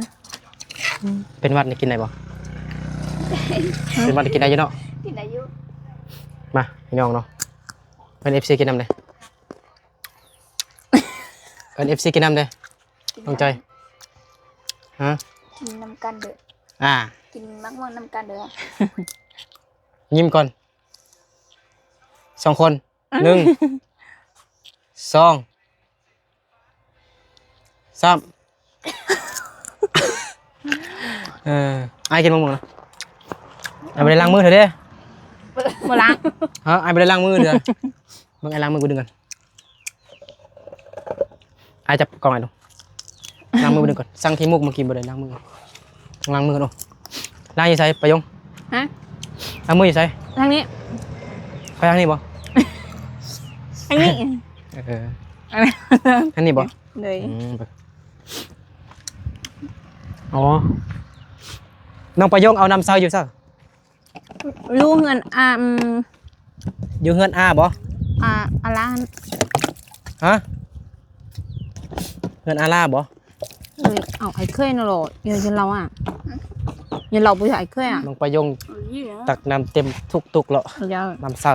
ເປັນຫວັດນີ້ກິນໄດ້ບໍ່? ເປັນຫວັດນີ້ກິນໄດ້ຢູ່ເນາະ? ກິນໄດ້ຢູ່. ມາ ພີ່ນ້ອງເນາະ ເພິ່ນເອັຟຊີກິນນຳເດ້. ເອີ້ນເອັຟຊີກິນນຳເດີ້ ນ້ອງຈອຍ. ຮະ? ກິນນຳກັນເດີ້. ອ່າ ກິນໝາກມ່ວງນຳກັນເດີ້. ຍິ້ມກ່ອນ ສອງຄົນ. ອ່າ ໜຶ່ງ ສອງ ສາມ. ເອີ ອ້າຍກິນໝາກມ່ວງນະ. ອ້າຍບໍ່ໄດ້ລ້າງມືເທື່ອເດ້. ບໍ່ລ້າງ. ຮະ? ອ້າຍບໍ່ໄດ້ລ້າງມືເທື່ອ. ເບິ່ງອ້າຍລ້າງມື ກູດຶງກ່ອນ. ອ້າຍຈັບກ້ອງໃຫ້ດູ. ລ້າງມື ກູດຶງກ່ອນ. ສັ່ງຂີ້ມູກເມື່ອກີ້ບໍ່ໄດ້ລ້າງມື. ລ້າງມືກ່ອນ. ໂອ້ ລ້າງຢູ່ໃສ ປາຍົງ? ຮະ? ລ້າງມືຢູ່ໃສ? ທາງນີ້. ໄປທາງນີ້ບໍ່? ທາງນີ້. ເອີ ທາງນີ້ບໍ່? ໂດຍ. ອືມ ອໍ ນ້ອງປາຍົງເອົານ້ຳໃສ່ຢູ່ໃສ? ຢູ່ເຮືອນອາ ອືມ ຢູ່ເຮືອນອາບໍ່? ອາ ອາລາ. ຮະ? ເຮືອນອາລາບໍ່? ເອີຍ ເອົາ ອ້າຍເຄີຍນະຫຼໍ ຢູ່ເຮືອນລາວອະ. ຢູ່ລາວບໍ່ໃຊ່ອ້າຍເຄີຍອະ. ນ້ອງປາຍົງ ເອີຍ ຕັກນ້ຳເຕັມທຸກຕຸກເລາະ. ນ້ຳໃສ່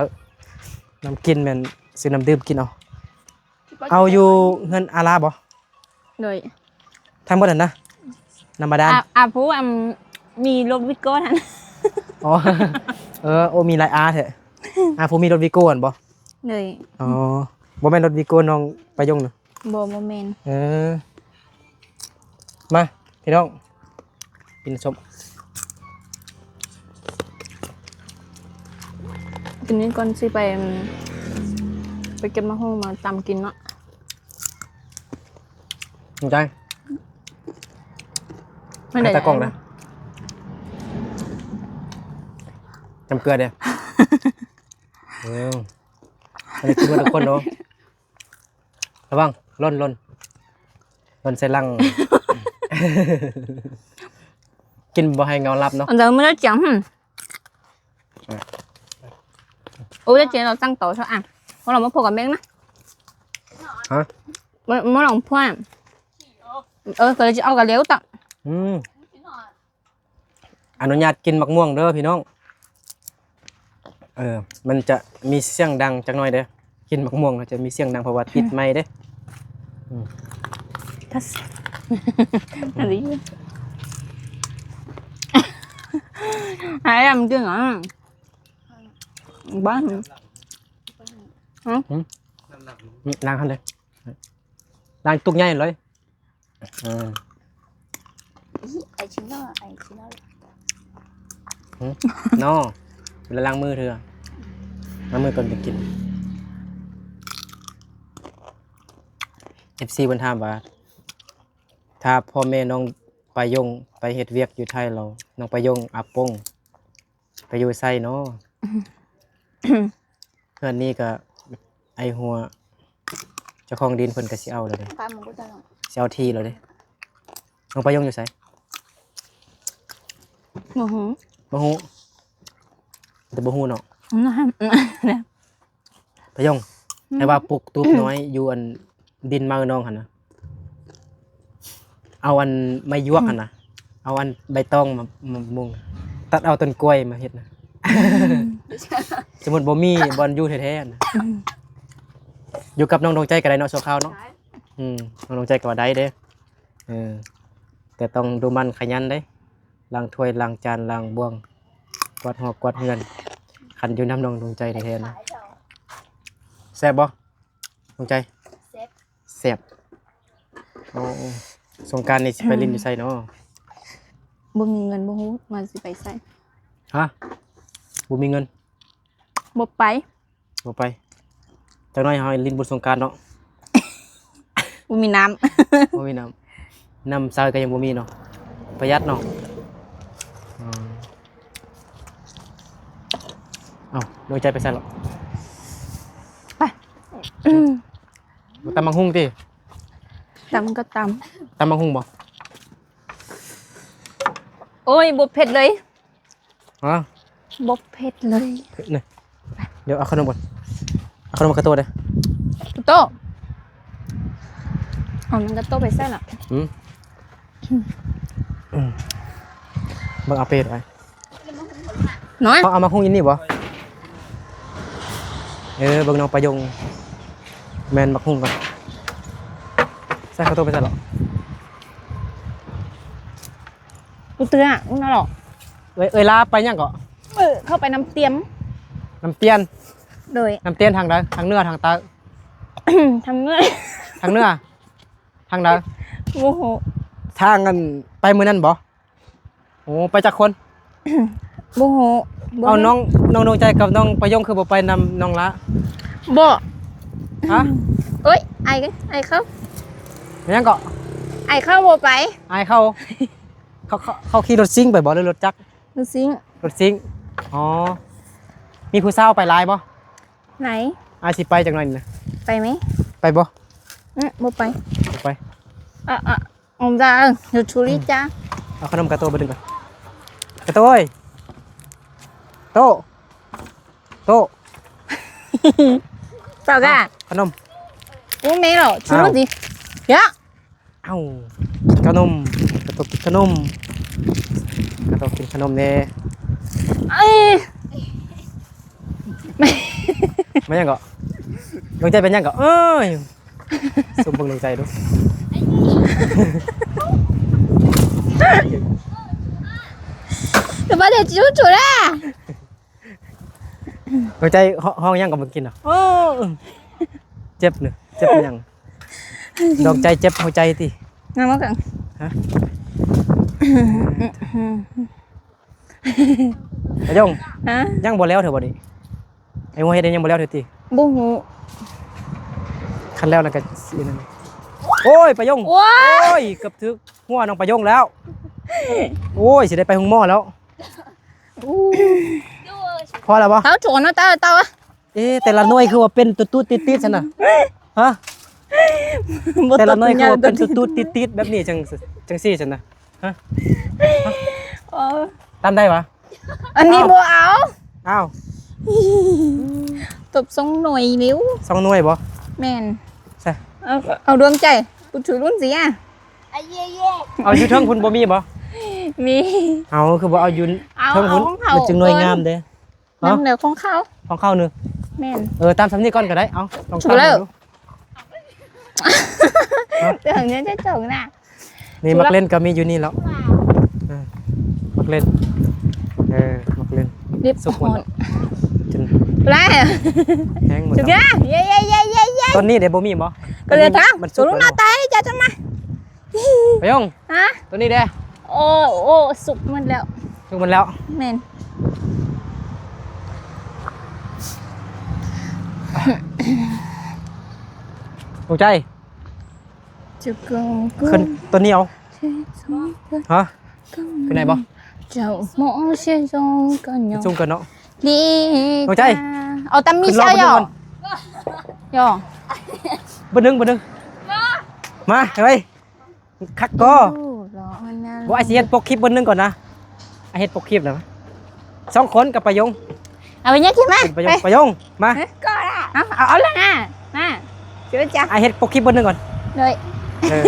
ນ້ຳກິນແມ່ນຊື້ນ້ຳດື່ມກິນເອົາ. ເອົາຢູ່ເຮືອນອາລາບໍ່? ໂດຍ. ທັງໝົດຫັ້ນນະ ນ້ຳບາດານ. ອາ ອາຜູ້ ອັນ ມີລົດວິໂກ້ຫັ້ນ. ອໍ ເອີ ໂອ້ ມີຫຼາຍອາແທ້. ອາຜູ້ມີລົດວິໂກ້ຫັ້ນບໍ່? ໂດຍ. ອໍ ບໍ່ແມ່ນລົດວີໂກ້ນ້ອງປາຍົງນະ? ບໍ່ ບໍ່ແມ່ນ. ເອີ ມາພີ່ນ້ອງ ກິນສົ້ມ ກິນນີ້ກ່ອນ ຊິໄປ ໄປເກັບໝາກຫຸ່ງມາຕຳກິນເນາະ. ນ້ອງໃຈ ໃຫ້ຕາກ້ອງນະ ຈຳເກືອເດ້. ເອີ ອັນນີ້ກິນເບິດທຸກຄົນເນາະ. ລະວັງ ຫຼົ່ນ ຫຼົ່ນ ຫຼົ່ນໃສ່ຫຼັງ. ກິນບໍ່ໃຫ້ເງົາຫຼັບເນາະ. ອັນເດີ ມື້ລະຈຽງ ຫຶ ໂອ້ຍ ຈຽງ ເຮົາສັ່ງຕໍ່ຊະອ່ະ ເຮົາລອງມາພົວກັບແມ່ງນະ. ຮະ? ມາ ມາລອງພົວ ເອີ ກໍເລີຍຈະເອົາກັນແລ້ວຕະ. ອືມ ອະນຸຍາດກິນໝາກມ່ວງເດີພີ່ນ້ອງ. ເອີ ມັນຈະມີສຽງດັງຈັກໜ້ອຍເດີ ກິນໝາກມ່ວງແລ້ວຈະມີສຽງດັງ ເພາະວ່າຕິດໄມເດ້. ອືມ ອັນນີ້ ໃຫ້ດຳກິນຫຍັງ ບ້ານ ຮະ? ອືມ ລ້າງຫັ້ນເດ້ ລ້າງຕຸກໃຫຍ່ເລີຍ. ເອີ ອີ ໄອຊິນອລ ໄອຊິນອລ ຫຶ ນໍ ເວລາລ້າງມືເທື່ອ ລ້າງມືກ່ອນຈະກິນ. ເອັຟຊີເພິ່ນຖາມວ່າ ຖ້າພໍ່ແມ່ນ້ອງປາຍົງໄປເຮັດວຽກຢູ່ໄທແລ້ວ ນ້ອງປາຍົງອາປົງ ໄປຢູ່ໃສນໍ? ເຮືອນນີ້ກະໄອ້ຫົວ ເຈົ້າຂອງດິນເພິ່ນກະຊິເອົາແລ້ວເດ້ ຊິເອົາທີ່ແລ້ວເດ້. ນ້ອງປາຍົງຢູ່ໃສ? ບໍ່ຮູ້ ບໍ່ຮູ້ ແຕ່ບໍ່ຮູ້ເນາະ. ປາຍົງ ອືມ ໃຫ້ວ່າປຸກຕູບນ້ອຍຢູ່ອັນ ດິນເມົານ້ອງຫັ້ນນະ ເອົາອັນໄມ້ຢວກຫັ້ນນະ ເອົາອັນໃບຕອງມາ ມາມຸງ ຕັດເອົາຕົ້ນກ້ວຍມາເຮັດນະ. ອືມ ສົມມຸດບໍ່ມີບ່ອນຢູ່ແທ້ໆນະ ອືມ ຢູ່ກັບນ້ອງດວງໃຈກໍໄດ້ເນາະ ຊົ່ວຄາວເນາະ. ອືມ ນ້ອງດວງໃຈກໍວ່າໄດ້ເດ້ ເອີ ແຕ່ຕ້ອງດຸໝັ່ນຂະຫຍັນເດ້ ລ້າງຖ້ວຍ ລ້າງຈານ ລ້າງບ່ວງ ກວາດຫໍກວາດເຮືອນ ຄັນຢູ່ນຳນ້ອງດວງໃຈແທ້ໆນະ. ແຊບບໍ່ ດວງໃຈ? ແຊບ ແຊບ. ໂອ້ ສົງການນີ້ຊິໄປຫຼິ້ນຢູ່ໃສນໍ? ອືມ ບໍ່ມີເງິນ ບໍ່ຮູ້ວ່າຊິໄປໃສ. ຮະ? ບໍ່ມີເງິນ ບໍ່ໄປ. ບໍ່ໄປ ຈັກໜ້ອຍເຮົາຫຼິ້ນບຸນສົງການເນາະ. ບໍ່ມີນ້ຳ ບໍ່ມີນ້ຳ ນ້ຳໃຊ້ກໍຍັງບໍ່ມີເນາະ ປະຢັດເນາະ. ອືມ ເອົ້າ ດວງໃຈໄປໃສເລາະ? ໄປ ອືມ ຕຳບັກຫຸ່ງຕິ? ຕຳກໍຕຳ ຕຳບັກຫຸ່ງບໍ່? ໂອ້ຍ ບໍ່ເຜັດເລີຍ. ຮະ? ບໍ່ເຜັດເລີຍ. ນີ້ ດຽວເອົາຂະໜົມກ່ອນ ເອົາຂະໜົມກາໂຕ້ເດີ້ ກາໂຕ້. ເອົາມັນກາໂຕ້ໄປໃສລະ? ຫືມ ເບິ່ງເອົາເປດໄວ້ ນ້ອຍ ເອົາ ເອົາມາຫຸ່ງອີ່ນີ້ບໍ່? ເອີ ເບິ່ງນ້ອງປາຍົງ ແມ່ນບັກຫຸ່ງກ່ອນ ໃສ່ກາໂຕ້ໄປໃສລະ? ອຸເຕືອ ອຸນະຫຼອກ ເອີຍ ເອີຍລາໄປຫຍັງເກາະ? ເອີ ເຂົ້າໄປນ້ຳຕຽມ ນ້ຳຕຽນ ໂດຍ ນ້ຳຕຽນທາງໃດ? ທາງເໜືອ ທາງໃຕ້? ທາງເໜືອ ທາງເໜືອ ທາງໃດ? ບໍ່ຮູ້ ທາງອັນໄປມື້ນັ້ນບໍ່? ໂອ້ ໄປຈັກຄົນ? ບໍ່ຮູ້ ບໍ່ເຫັນ ເອົາ ນ້ອງ ນ້ອງດວງໃຈກັບນ້ອງປະຍົງຄືບໍ່ໄປນຳນ້ອງລະ? ບໍ່ ຮະ? ເອີຍ ອາຍ ອາຍເຂົາ ແມ່ນຫຍັງເກາະ? ອາຍເຂົາບໍ່ໄປ ອາຍເຂົາ ເຂົາ ເຂົາ ເຂົາຂີ່ລົດຊິງໄປບໍ່ ຫຼືລົດຈັກ? ລົດຊິງ ລົດຊິງ ອໍ ມີຜູ້ສາວໄປຫຼາຍບໍ່? ໄປ ອາຍຊິໄປຈັກໜ້ອຍນີ້ນະ ໄປໄໝ? ໄປບໍ່? ອື ບໍ່ໄປ ບໍ່ໄປ ອະ ອະ ອອງຈາ ຢູ່ຊູລີຈາ ເອົາຂະໜົມກາໂຕ້ໄປດຶງກ່ອນ ກາໂຕ້ເອີຍ ໂຕ້ ໂຕ້ ເຈົ້າກະ ຂະໜົມ ໂອ້ ແມ່ເນາະ ຊູລີ ເອົ້າ ຢາ ເອົ້າ ກິນຂະໜົມ ກາໂຕ້ກິນຂະໜົມ ກາໂຕ້ກິນຂະໜົມແດ່ ເອີຍ ແມ່ນຫຍັງເກາະ? ດວງໃຈເປັນຫຍັງເກາະ? ເອີຍ ຊົມເບິ່ງດວງໃຈດູ ແຕ່ວ່າເດດຈຸຈຸລະ. ຫົວໃຈ ຮ້ອງ ຮ້ອງຫຍັງກໍບໍ່ກິນເນາະ. ໂອ້ ເຈັບເນາະ ເຈັບຫຍັງ? ດວງໃຈເຈັບຫົວໃຈຕິ. ນຳມາກັນ. ຮະ? ປາຍົງ. ຮະ? ຍັງບໍ່ແລ້ວເທື່ອບໍ່ນີ້? ໄອ້ຫົວເຮັດຍັງບໍ່ແລ້ວເທື່ອຕິ? ບໍ່ຮູ້. ຄັນແລ້ວນັ້ນກໍຊິນັ້ນ. ໂອ້ຍ ປາຍົງ. ໂອ້ຍ ເກືອບຖືກຫົວນ້ອງປາຍົງແລ້ວ. ໂອ້ຍ ຊິໄດ້ໄປໂຮງໝໍແລ້ວ. ພໍແລ້ວບໍ່? ເອົາໂຖນເອົາເຕົາ ເຕົາ. ເອ ແຕ່ລະໜ່ວຍຄືວ່າເປັນຕຸດໆຕິດໆຊັ້ນນະ? ຮະ? ແຕ່ລະໜ່ວຍຄືວ່າເປັນຕຸດໆຕິດໆແບບນີ້ ຈັ່ງ ຈັ່ງຊີ້ຊັ້ນນະ? ຮະ? ຮະ? ເອີ ຕຳໄດ້ຫວາ? ອັນນີ້ບໍ່ເອົາ. ອ້າວ ຕົບສອງໜ່ວຍເລັວ. ສອງໜ່ວຍບໍ່? ແມ່ນ. ໃສ່ ເອົາ ເອົາດວງໃຈ ປຸດຖືລຸນຊິອາ. ເອົາຢູ່ເທິງພຸ້ນບໍ່ມີບໍ່? ມີ. ເອົາ ຄືບໍ່ເອົາຢູ່ເທິງພຸ້ນ? ມັນຈຶ່ງໜ່ວຍງາມເດ້. ຮະ? ນັ້ນແຫຼະຂອງເຂົາ ຂອງເຂົານີ້. ແມ່ນ. ເອີ ຕຳສ່ຳນີ້ກ່ອນກໍໄດ້. ເອົາ ລອງຕຳເບິ່ງດູ. ເລື່ອງນີ້ຈະຈົງນະ. ນີ້ໝາກເລັ່ນກໍມີຢູ່ນີ້ແລ້ວ. ເອີ ໝາກເລັ່ນ. ເອີ ໝາກເລັ່ນ ດິບສຸກໝົດແລ້ວ ຈົນແລ້ວ ແຫ້ງໝົດແລ້ວ. ເຢ້ໆໆໆໆ ຕອນນີ້ເດບໍ່ມີບໍ່? ກໍເຫຼືອທາງ ມັນສຸກແລ້ວ. ຈະມາ ປາຍົງ. ຮະ? ຕົວນີ້ເດ້. ໂອ້ ໂອ້ ສຸກໝົດແລ້ວ. ສຸກໝົດແລ້ວ. ແມ່ນ. ດວງໃຈ ຂຶ້ນຕົວນີ້ເອົາ. ຮະ? ຂຶ້ນໄດ້ບໍ່? ເຈົ້າ ເປັນສູງເກີນເນາະ. ດວງໃຈ ເອົາຕຳມີເຊຍ ເບິ່ງໜຶ່ງ ເບິ່ງໜຶ່ງ. ມາ ເຮີ້ຍ. ຄັກກໍ ບໍ່ ອ້າຍຊິເຮັດປົກຄລິບເບິ່ງໜຶ່ງກ່ອນນະ. ອ້າຍເຮັດປົກຄລິບນະ ສອງຄົນກັບປາຍົງ. ເອົາໄປຍັງກິນມາ ປາຍົງ ປາຍົງ ມາ. ເອົາ ເອົາລະນະ ມາ. ອ້າຍເຮັດປົກຄລິບເບິ່ງໜຶ່ງກ່ອນ. ໂດຍ ເອີ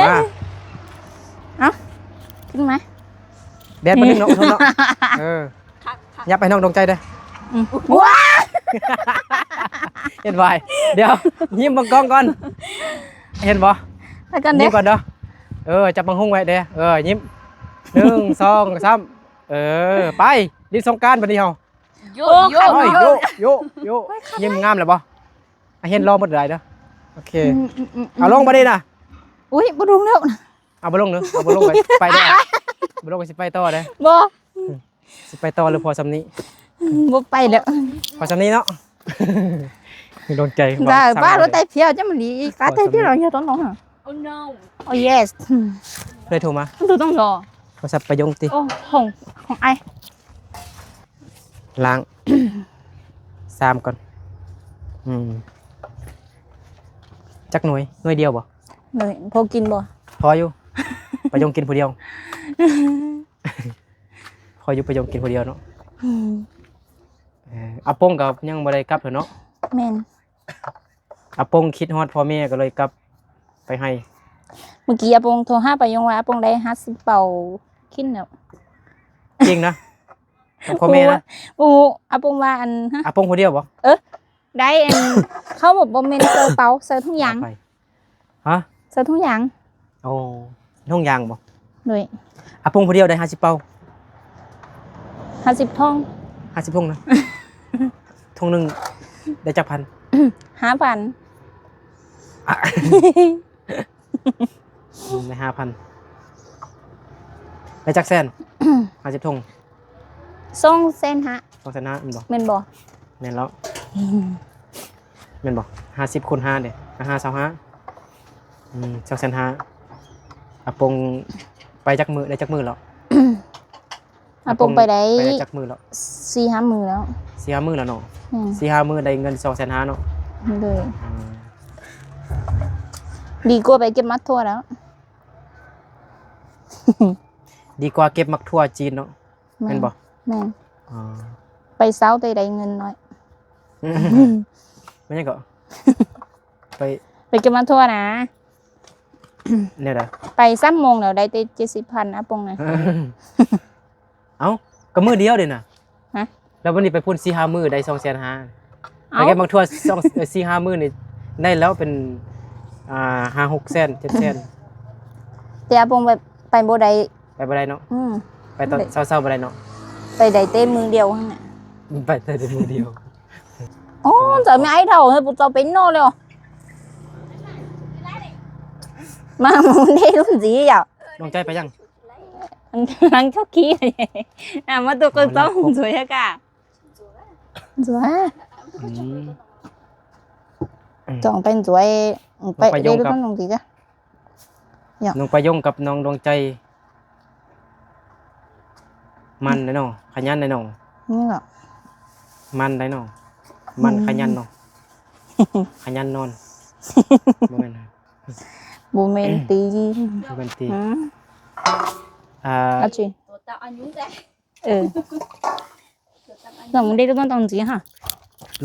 ມາ. ເອົາ ຂຶ້ນມາ. ແດດມັນດຶງເນາະ ເນາະ. ເອີ ຍັບໃຫ້ນ້ອງດວງໃຈເດີ້. ອືມ ວ້າ ເຫັນບໍ່? ດຽວ ຍິ້ມເບິ່ງກ້ອງກ່ອນ. ເຫັນບໍ່? ຍິ້ມກ່ອນເດີ້. ເອີ ຈັບບັງຮຸ່ງໄວ້ເດີ້. ເອີ ຍິ້ມ ໜຶ່ງ ສອງ ສາມ. ເອີ ໄປ ຫຼິ້ນສົງການບັດນີ້ເຮົາ. ໂຍ ໂຍ ໂຍ ຍິ້ມງາມແລ້ວບໍ່? ອ່ະ ເຫັນລໍໝົດຫຼາຍເດີ້. ໂອເຄ ອືມໆໆ ເອົາລົງບັດນີ້ນະ. ອຸ້ຍ ບໍ່ລົງແລ້ວ. ເອົາບໍ່ລົງເດີ້ ເອົາບໍ່ລົງໄປ ໄປເດີ້. ບໍ່ລົງກໍຊິໄປຕໍ່ເດີ້. ບໍ່ ຊິໄປຕໍ່ຫຼືພໍສ່ຳນີ້? ບໍ່ໄປແລ້ວ ພໍສ່ຳນີ້ເນາະ. ດວງໃຈ ໄດ້ ວ່າ ວ່າລົດໄຕ່ພຽວຈະມາລີກາໄຕ່ພຽວເຮົາຢູ່ຕອນນັ້ນ. Oh no. Oh yes. ເລີຍໂທມາ ໂທຕ້ອງລໍ ໂທສັບປະໂຍງຕິ. ໂອ້ ຂອງ ຂອງອ້າຍ ລ້າງຊາມກ່ອນ. ອືມ ຈັກໜ່ວຍ? ໜ່ວຍດຽວບໍ່? ໂດຍ ພໍກິນບໍ່? ພໍຢູ່ ປະໂຍງກິນຜູ້ດຽວ. ພໍຢູ່ ປະໂຍງກິນຜູ້ດຽວເນາະ. ອືມ ເອີ ອາປົງກໍຍັງບໍ່ໄດ້ກັບເທື່ອເນາະ. ແມ່ນ ອາປົງຄິດຮອດພໍ່ແມ່ກໍເລີຍກັບໄປໃຫ້. ມື້ກີ້ອາປົງໂທຫາປະໂຍງວ່າອາປົງໄດ້ຫ້າສິບເປົາກິນແລ້ວ. ຈິງນະ? ກັບພໍ່ແມ່ນະ? ໂອ້ ອາປົງວ່າອັນ ອາປົງຜູ້ດຽວບໍ່? ເອີ ໄດ້ອັນ ເຂົາບອກບໍ່ແມ່ນໃສ່ເປົາ ໃສ່ຖົງຢາງ. ຮະ? ໃສ່ຖົງຢາງ. ໂອ້ ຖົງຢາງບໍ່? ໂດຍ ອາປົງຜູ້ດຽວໄດ້ຫ້າສິບເປົາ. ຫ້າສິບຖົງ. ຫ້າສິບຖົງນະ? ຖົງໜຶ່ງໄດ້ຈັກພັນ? ຫ້າພັນ. ໄດ້ຫ້າພັນ ໄດ້ຈັກແສນ? ຫ້າສິບຖົງ ສອງແສນຫ້າ. ສອງແສນຫ້າແມ່ນບໍ່? ແມ່ນບໍ່? ແມ່ນແລ້ວ. ອືມ ແມ່ນບໍ່? ຫ້າສິບຄູນຫ້າເດ້ ຫ້າ ຊາວຫ້າ. ອືມ ສອງແສນຫ້າ. ອາປົງໄປຈັກມື້ ໄດ້ຈັກມື້ແລ້ວ? ອາປົງໄປໄດ້ ໄປໄດ້ຈັກມື້ແລ້ວ? ສີ່ຫ້າມື້ແລ້ວ. ສີ່ຫ້າມື້ແລ້ວເນາະ. ອືມ ສີ່ຫ້າມື້ໄດ້ເງິນສອງແສນຫ້າເນາະ. ໂດຍ ອືມ ດີກວ່າໄປເກັບໝາກຖົ່ວແລ້ວ. ດີກວ່າເກັບໝາກຖົ່ວຈີນເນາະ. ແມ່ນ ແມ່ນບໍ່? ແມ່ນ. ອໍ ໄປເຊົ້າແຕ່ໄດ້ເງິນໜ້ອຍ. ແມ່ນຫຍັງເກາະ? ໄປ ໄປເກັບໝາກຖົ່ວນະ. ແນວໃດ? ໄປສາມໂມງແລ້ວໄດ້ແຕ່ເຈັດສິບພັນ ອາປົງນະ. ເອົ້າ ກໍມື້ດຽວເດ້ນະ. ຮະ? ແລ້ວວັນນີ້ໄປພຸ້ນສີ່ຫ້າມື້ໄດ້ສອງແສນຫ້າ. ເອົ້າ ໄປເກັບໝາກຖົ່ວສອງ ເອີ ສີ່ຫ້າມື້ນີ້ໄດ້ແລ້ວເປັນ ອ່າ ຫ້າຫົກແສນ ເຈັດແສນ. ແຕ່ອາປົງໄປ ໄປບໍ່ໄດ້. ໄປບໍ່ໄດ້ເນາະ. ອືມ ໄປຕອນເຊົ້າໆບໍ່ໄດ້ເນາະ. ໄປໄດ້ແຕ່ມື້ດຽວຫັ້ນນະ ໄປໄດ້ແຕ່ມື້ດຽວ. ໂອ້ ເຈົ້າແມ່ນໄອ້ເຖົ້າເຮີຍ ພວກເຈົ້າເປັນເນາະແລ້ວ ມາໝູ່ເດ້ລຸງຈີເຈົ້າ. ນ້ອງໃຈໄປຍັງ? ຫຼັງເຈົ້າຂີ່ ອ່າ ມາຕົວກອງສອງສວຍກະ ສວຍ ອືມ ຕ້ອງເປັນສວຍ ໄປ ນ້ອງປາຍົງກັບ ເດ້ ນ້ອງຈີກະ ນ້ອງປາຍົງກັບນ້ອງດວງໃຈ ມັນໄດ໋ເນາະ ຂະຫຍັນໄດ໋ເນາະ ນີ້ເນາະ ມັນໄດ໋ເນາະ ມັນ ອືມ ຂະຫຍັນເນາະ ຂະຫຍັນນອນ ບໍ່ແມ່ນ ບໍ່ແມ່ນ ອືມ ຕີ ບໍ່ແມ່ນຕີ ອືມ ອ່າ ເອົາຈິ ເອີ ນ້ອງໄດ້ ຕ້ອງ ຕ້ອງ ຈິ ຮະ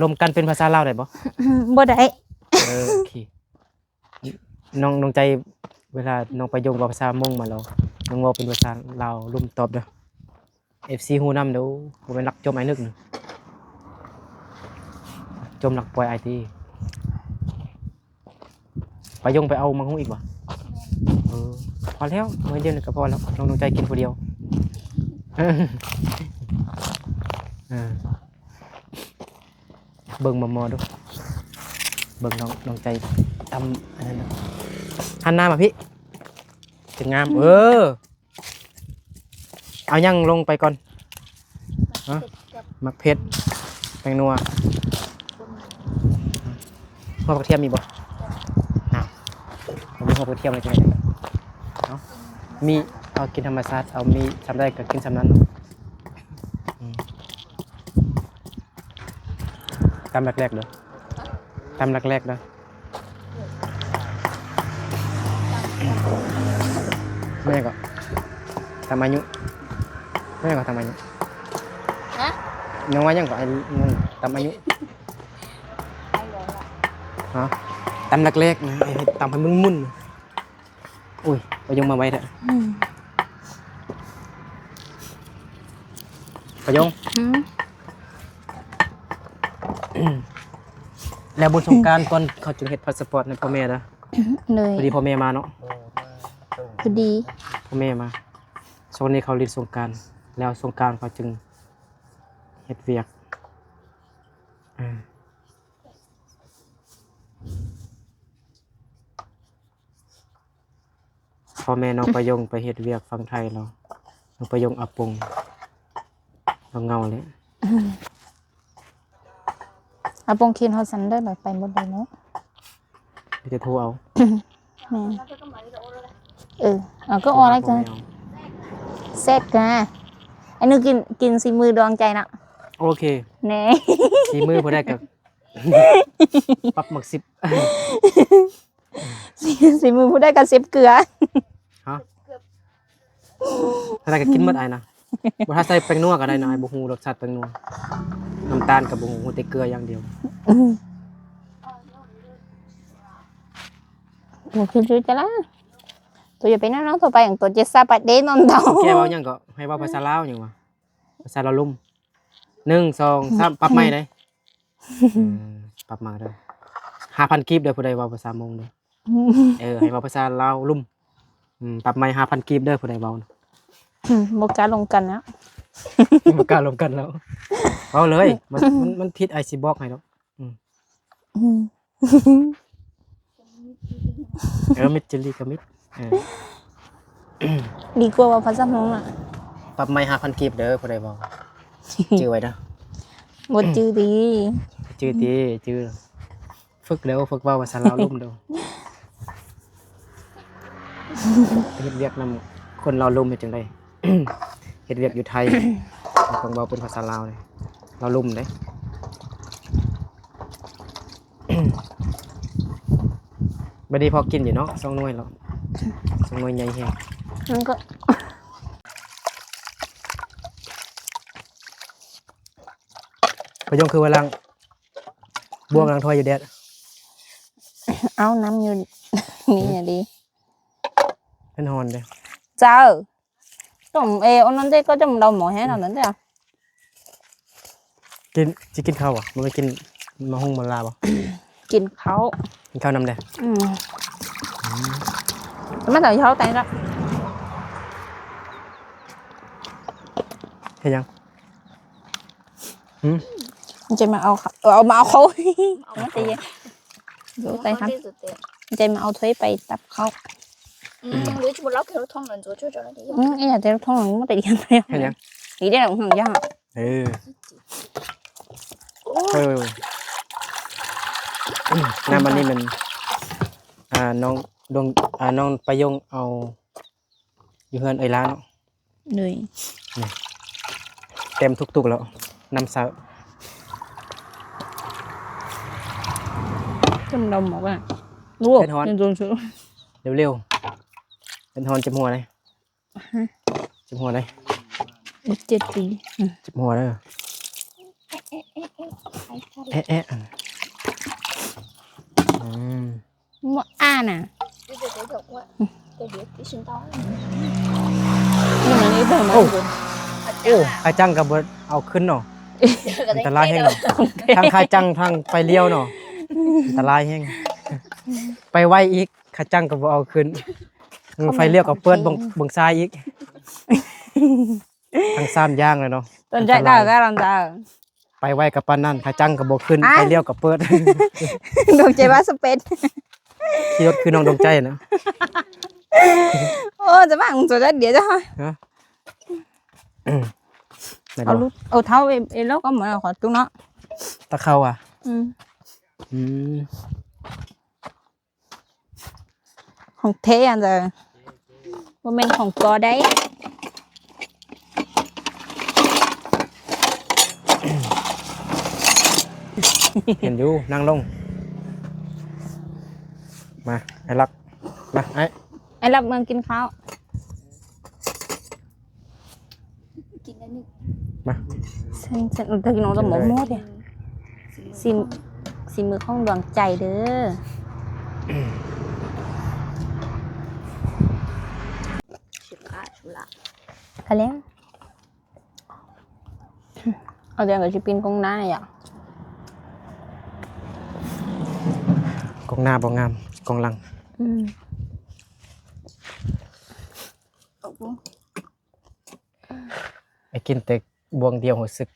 ລົມກັນເປັນພາສາລາວໄດ້ບໍ່? ບໍ່ໄດ້ ເອີ ໂອເຄ. ນ້ອງ ນ້ອງໃຈ ເວລານ້ອງປາຍົງເວົ້າພາສາມົ້ງມາແລ້ວ ນ້ອງເວົ້າເປັນພາສາລາວລົມຕອບເດີ ເອັຟຊີຮູ້ນຳເດີ. ບໍ່ແມ່ນລັກຈົມອ້າຍນຶກນະ ລັກຈົມລັກປ່ອຍອ້າຍຕິ. ປາຍົງໄປເອົາໝາກຫຸ່ງອີກບໍ່? ເອີ ພໍແລ້ວ ໜ່ວຍດຽວນີ້ກະພໍແລ້ວ ນ້ອງ ນ້ອງໃຈກິນຜູ້ດຽວ ເອີ. ເບິ່ງໝໍ່ໆ ດູ ເບິ່ງນ້ອງ ນ້ອງໃຈຕຳອັນນັ້ນ ຫັນໜ້າມາພີ້ ຈະງາມ ອືມ ເອີ ເອົາຫຍັງລົງໄປກ່ອນ? ຮະ ໝາກເຜັດ ແປ້ງນົວ ຫົວກະທຽມມີບໍ່? ອ້າວ ບໍ່ມີຫົວກະທຽມເລີຍ ຈັ່ງໃດ? ເອົາ ມີ ເອົາກິນທຳມະຊາດ ເອົາມີສ່ຳໃດກະກິນສ່ຳນັ້ນ ອືມ. ຕຳແຫຼກໆ ເດີ ຕຳແຫຼກໆ ເດີ. ແມ່ນຫຍັງເກາະ? ຕຳອາຍຸ ແມ່ນຫຍັງເກາະ? ຕຳອາຍຸ ຮະ? ຍັງວ່າຫຍັງເກາະ? ໄອ້ ຕຳອາຍຸ ຮະ? ຕຳແຫຼກໆ ນະ ໃຫ້ ໃຫ້ຕຳໃຫ້ມຶນໆ ໂອ້ຍ ປາຍົງມາໄວແທ້ ອືມ ປາຍົງ ຫືມ ແລ້ວບຸນສົງການກ່ອນເຂົາຈຶ່ງເຮັດພາສະປອດໃຫ້ພໍ່ແມ່ເດີ ໂດຍ ພໍດີພໍ່ແມ່ມາເນາະ ພໍດີພໍ່ແມ່ມາ ຊ່ວງນີ້ເຂົາຫຼິ້ນສົງການ ແລ້ວສົງການເຂົາຈຶ່ງເຮັດວຽກ ອືມ. ພໍ່ແມ່ນ້ອງປາຍົງໄປເຮັດວຽກຝັ່ງໄທແລ້ວ ນ້ອງປາຍົງອາປົງລາວເຫງົາແລ້ວ ອາປົງຄິດຮອດຊັ້ນເດີ ໄປບໍ່ໄດ້ແລ້ວ ມີແຕ່ໂທເອົາ ແມ່ນ ເອີ ເອົາ ກະອອກແລ້ວ ໂທຫາພໍ່ແມ່ເອົາ ແຊບກະ ອັນນີ້ກິນ ກິນສີມືດວງໃຈເນາະ ໂອເຄ ແນ່ ສີມືຜູ້ໃດກະ ປັບໝາກສິບ ສີມືຜູ້ໃດກະສິບເກືອ ຮະ ຖ້າໄດ້ກະກິນໝົດອ້າຍນະ ບໍ່ ຖ້າໃສ່ແປ້ງນົວກະໄດ້ນະ ອ້າຍບໍ່ຮູ້ລົດຊາດແປ້ງນົວ ນ້ຳຕານກະບໍ່ຮູ້ ຮູ້ແຕ່ເກືອຢ່າງດຽວ ອືມ ບໍ່ຄືຈຸຈະລະ ໂຕຢ່າໄປນັ້ນນ້ອງ ໂຕໄປຫຍັງ ໂຕເຈັດຊາປະເດນອນເຕົາ ແກເວົ້າຫຍັງເກາະ ໃຫ້ເວົ້າພາສາລາວຫຍັງວະ ພາສາລາວລຸ່ມ ໜຶ່ງ ສອງ ສາມ ປັບໃໝ່ເດ້ ເອີ ປັບໃໝ່ເດີ ຫ້າພັນກີບເດີ ຜູ້ໃດເວົ້າພາສາມົ້ງເດີ ເອີ ໃຫ້ເວົ້າພາສາລາວລຸ່ມ ອືມ ປັບໃໝ່ຫ້າພັນກີບເດີ ຜູ້ໃດເວົ້າ ອືມ ບໍ່ກ້າລົງກັນແລ້ວ ບໍ່ກ້າລົງກັນແລ້ວ ເວົ້າເລີຍ ມັນ ມັນ ມັນຜິດ ອ້າຍຊິບອກໃຫ້ດອກ ອືມ ອືມ ເອີ ມິດຈີລີກະມິດ ເອີ ດີກວ່າເວົ້າພາສາມົ້ງນະ ປັບໃໝ່ຫ້າພັນກີບເດີ ຜູ້ໃດເວົ້າ ຈື່ໄວ້ເດີ ບໍ່ຈື່ຕິ ຈື່ຕິ ຈື່ ຝຶກເດີ ຝຶກເວົ້າພາສາລາວລຸ່ມເດີ ໄປເຮັດວຽກນຳຄົນລາວລຸ່ມເຮັດຈັ່ງໃດ ເຮັດວຽກຢູ່ໄທ ຕ້ອງເວົ້າເປັນພາສາລາວເດ້ ລາວລຸ່ມເດ້. ບັດນີ້ພໍກິນຢູ່ເນາະ ສອງໜ່ວຍແລ້ວ ສອງໜ່ວຍໃຫຍ່ແຮງ ມັນກໍ ປະໂຍງຄືວ່າລ້າງ ບວກ ອືມ ລ້າງຖ້ວຍຢູ່ແດດ ເອົານ້ຳຢູ່ນີ້ ອືມ ນີ້ດີ ເປັນຮ້ອນເດ້ ເຈົ້າ. ຕົ້ມເອ ອັນນັ້ນເດ້ ກໍຈະເດົາໝໍແຮງເທົ່ານັ້ນເດ້. ກິນ ຊິກິນເຂົ້າບໍ່? ບໍ່ໄດ້ກິນໝາກຫຸ່ງໝາກລາບໍ່? ກິນເຂົ້າ ກິນເຂົ້ານຳເດ້. ອືມ ອືມ ມາເຂົ້າແຕ່ງລະ ເຮັດຫຍັງ? ຫືມ ມັນຈະມາເອົາເຂົ້າ ເອີ ເອົາມາເອົາເຂົ້າ ເອົາມາແຕ່ເຢັນ ໂອ້ ຕາຍ ມັນ ຄັບ ເຕັມ ມັນຈະມາເອົາຖ້ວຍໄປຕັກເຂົ້າ ອືມ ເອີ ເອົາແຕ່ເຮັດຫຍັງ? ອີ່ຫຍັງແຕ່ທ້ອງມັນບໍ່ໄດ້ລຽງແລ້ວ ເຮັດຫຍັງ? ອີເດ້ ຫຍັງ ເອີ ເອີ ນ້ຳອັນນີ້ແມ່ນ ອ່າ ນ້ອງດວງ ອ່າ ນ້ອງປາຍົງເອົາຢູ່ເຮືອນເອື້ອຍຫຼ້າເນາະ ໂດຍ ນີ້ ເຕັມທຸກຕຸກແລ້ວ ນ້ຳໃສ ຈຳດຳອອກ ໂອ້ ເປັນຮ້ອນ ເປັນໂດນຊື່ ເລັວໆ ເປັນຮ້ອນເຈັບຫົວເດ້. ຮະ ເຈັບຫົວເດ້ ເຈັບຕີນ ເຈັບຫົວເດີ ແອະ ແອະ ອືມ ບໍ່ອ່ານນະ ໂອ້ ໂອ້ ຂາຈັງກໍບໍ່ເອົາຂຶ້ນເນາະ ອັນຕະລາຍແຮງເນາະ ທັງຂາຈັງທັງໄຟລ້ຽວເນາະ ອັນຕະລາຍແຮງ ໄປໄວອີກ ຂາຈັງກໍບໍ່ເອົາຂຶ້ນ ໄຟລ້ຽວກໍເປີດເບິ່ງ ເບິ່ງຊ້າຍອີກ ທັງສາມຢ່າງເລີຍເນາະ ອັນຕະລາຍ ໄປໄວກໍປານນັ້ນ ຂາຈັງກໍບໍ່ຂຶ້ນ ໄຟລ້ຽວກໍເປີດ ດວງໃຈວ່າສະເປັນ ຂີ່ລົດຄືນ້ອງດວງໃຈນະ ໂອ້ ຈະມາຫຍັງໂຕດຽວຈ້ະ ຮະ ເອົາເທົ້າເອ ເອລອກເອົາມາ ຂໍຕຸກເນາະ ຕະເຂົ້າອະ ອືມ ອືມ ຂອງແທ້ອັນເດີ ບໍ່ແມ່ນຂອງກໍໄດ້ ເຫັນຢູ່ ນັ່ງລົງ ມາ ອ້າຍລັກ ມາ ອ້າຍ ອ້າຍລັກ ເມືອງກິນເຂົ້າ. ກິນໄດ້ໜຶ່ງ ມາ ເຊັນ ເຊັນ ເອີ ຕະກີ້ນ້ອງຕ້ອງບອກໝົດເດ້ ສີມືຂອງດວງໃຈເດີ ກະແລ້ວ ເອົາແດງກະຊິປິ່ນກ້ອງໜ້າຍາ ກ້ອງໜ້າບໍ່ງາມ ກ້ອງຫຼັງ ອືມ. ໄອ້ກິນແຕ່ບ່ວງດຽວຮູ້ສຶກ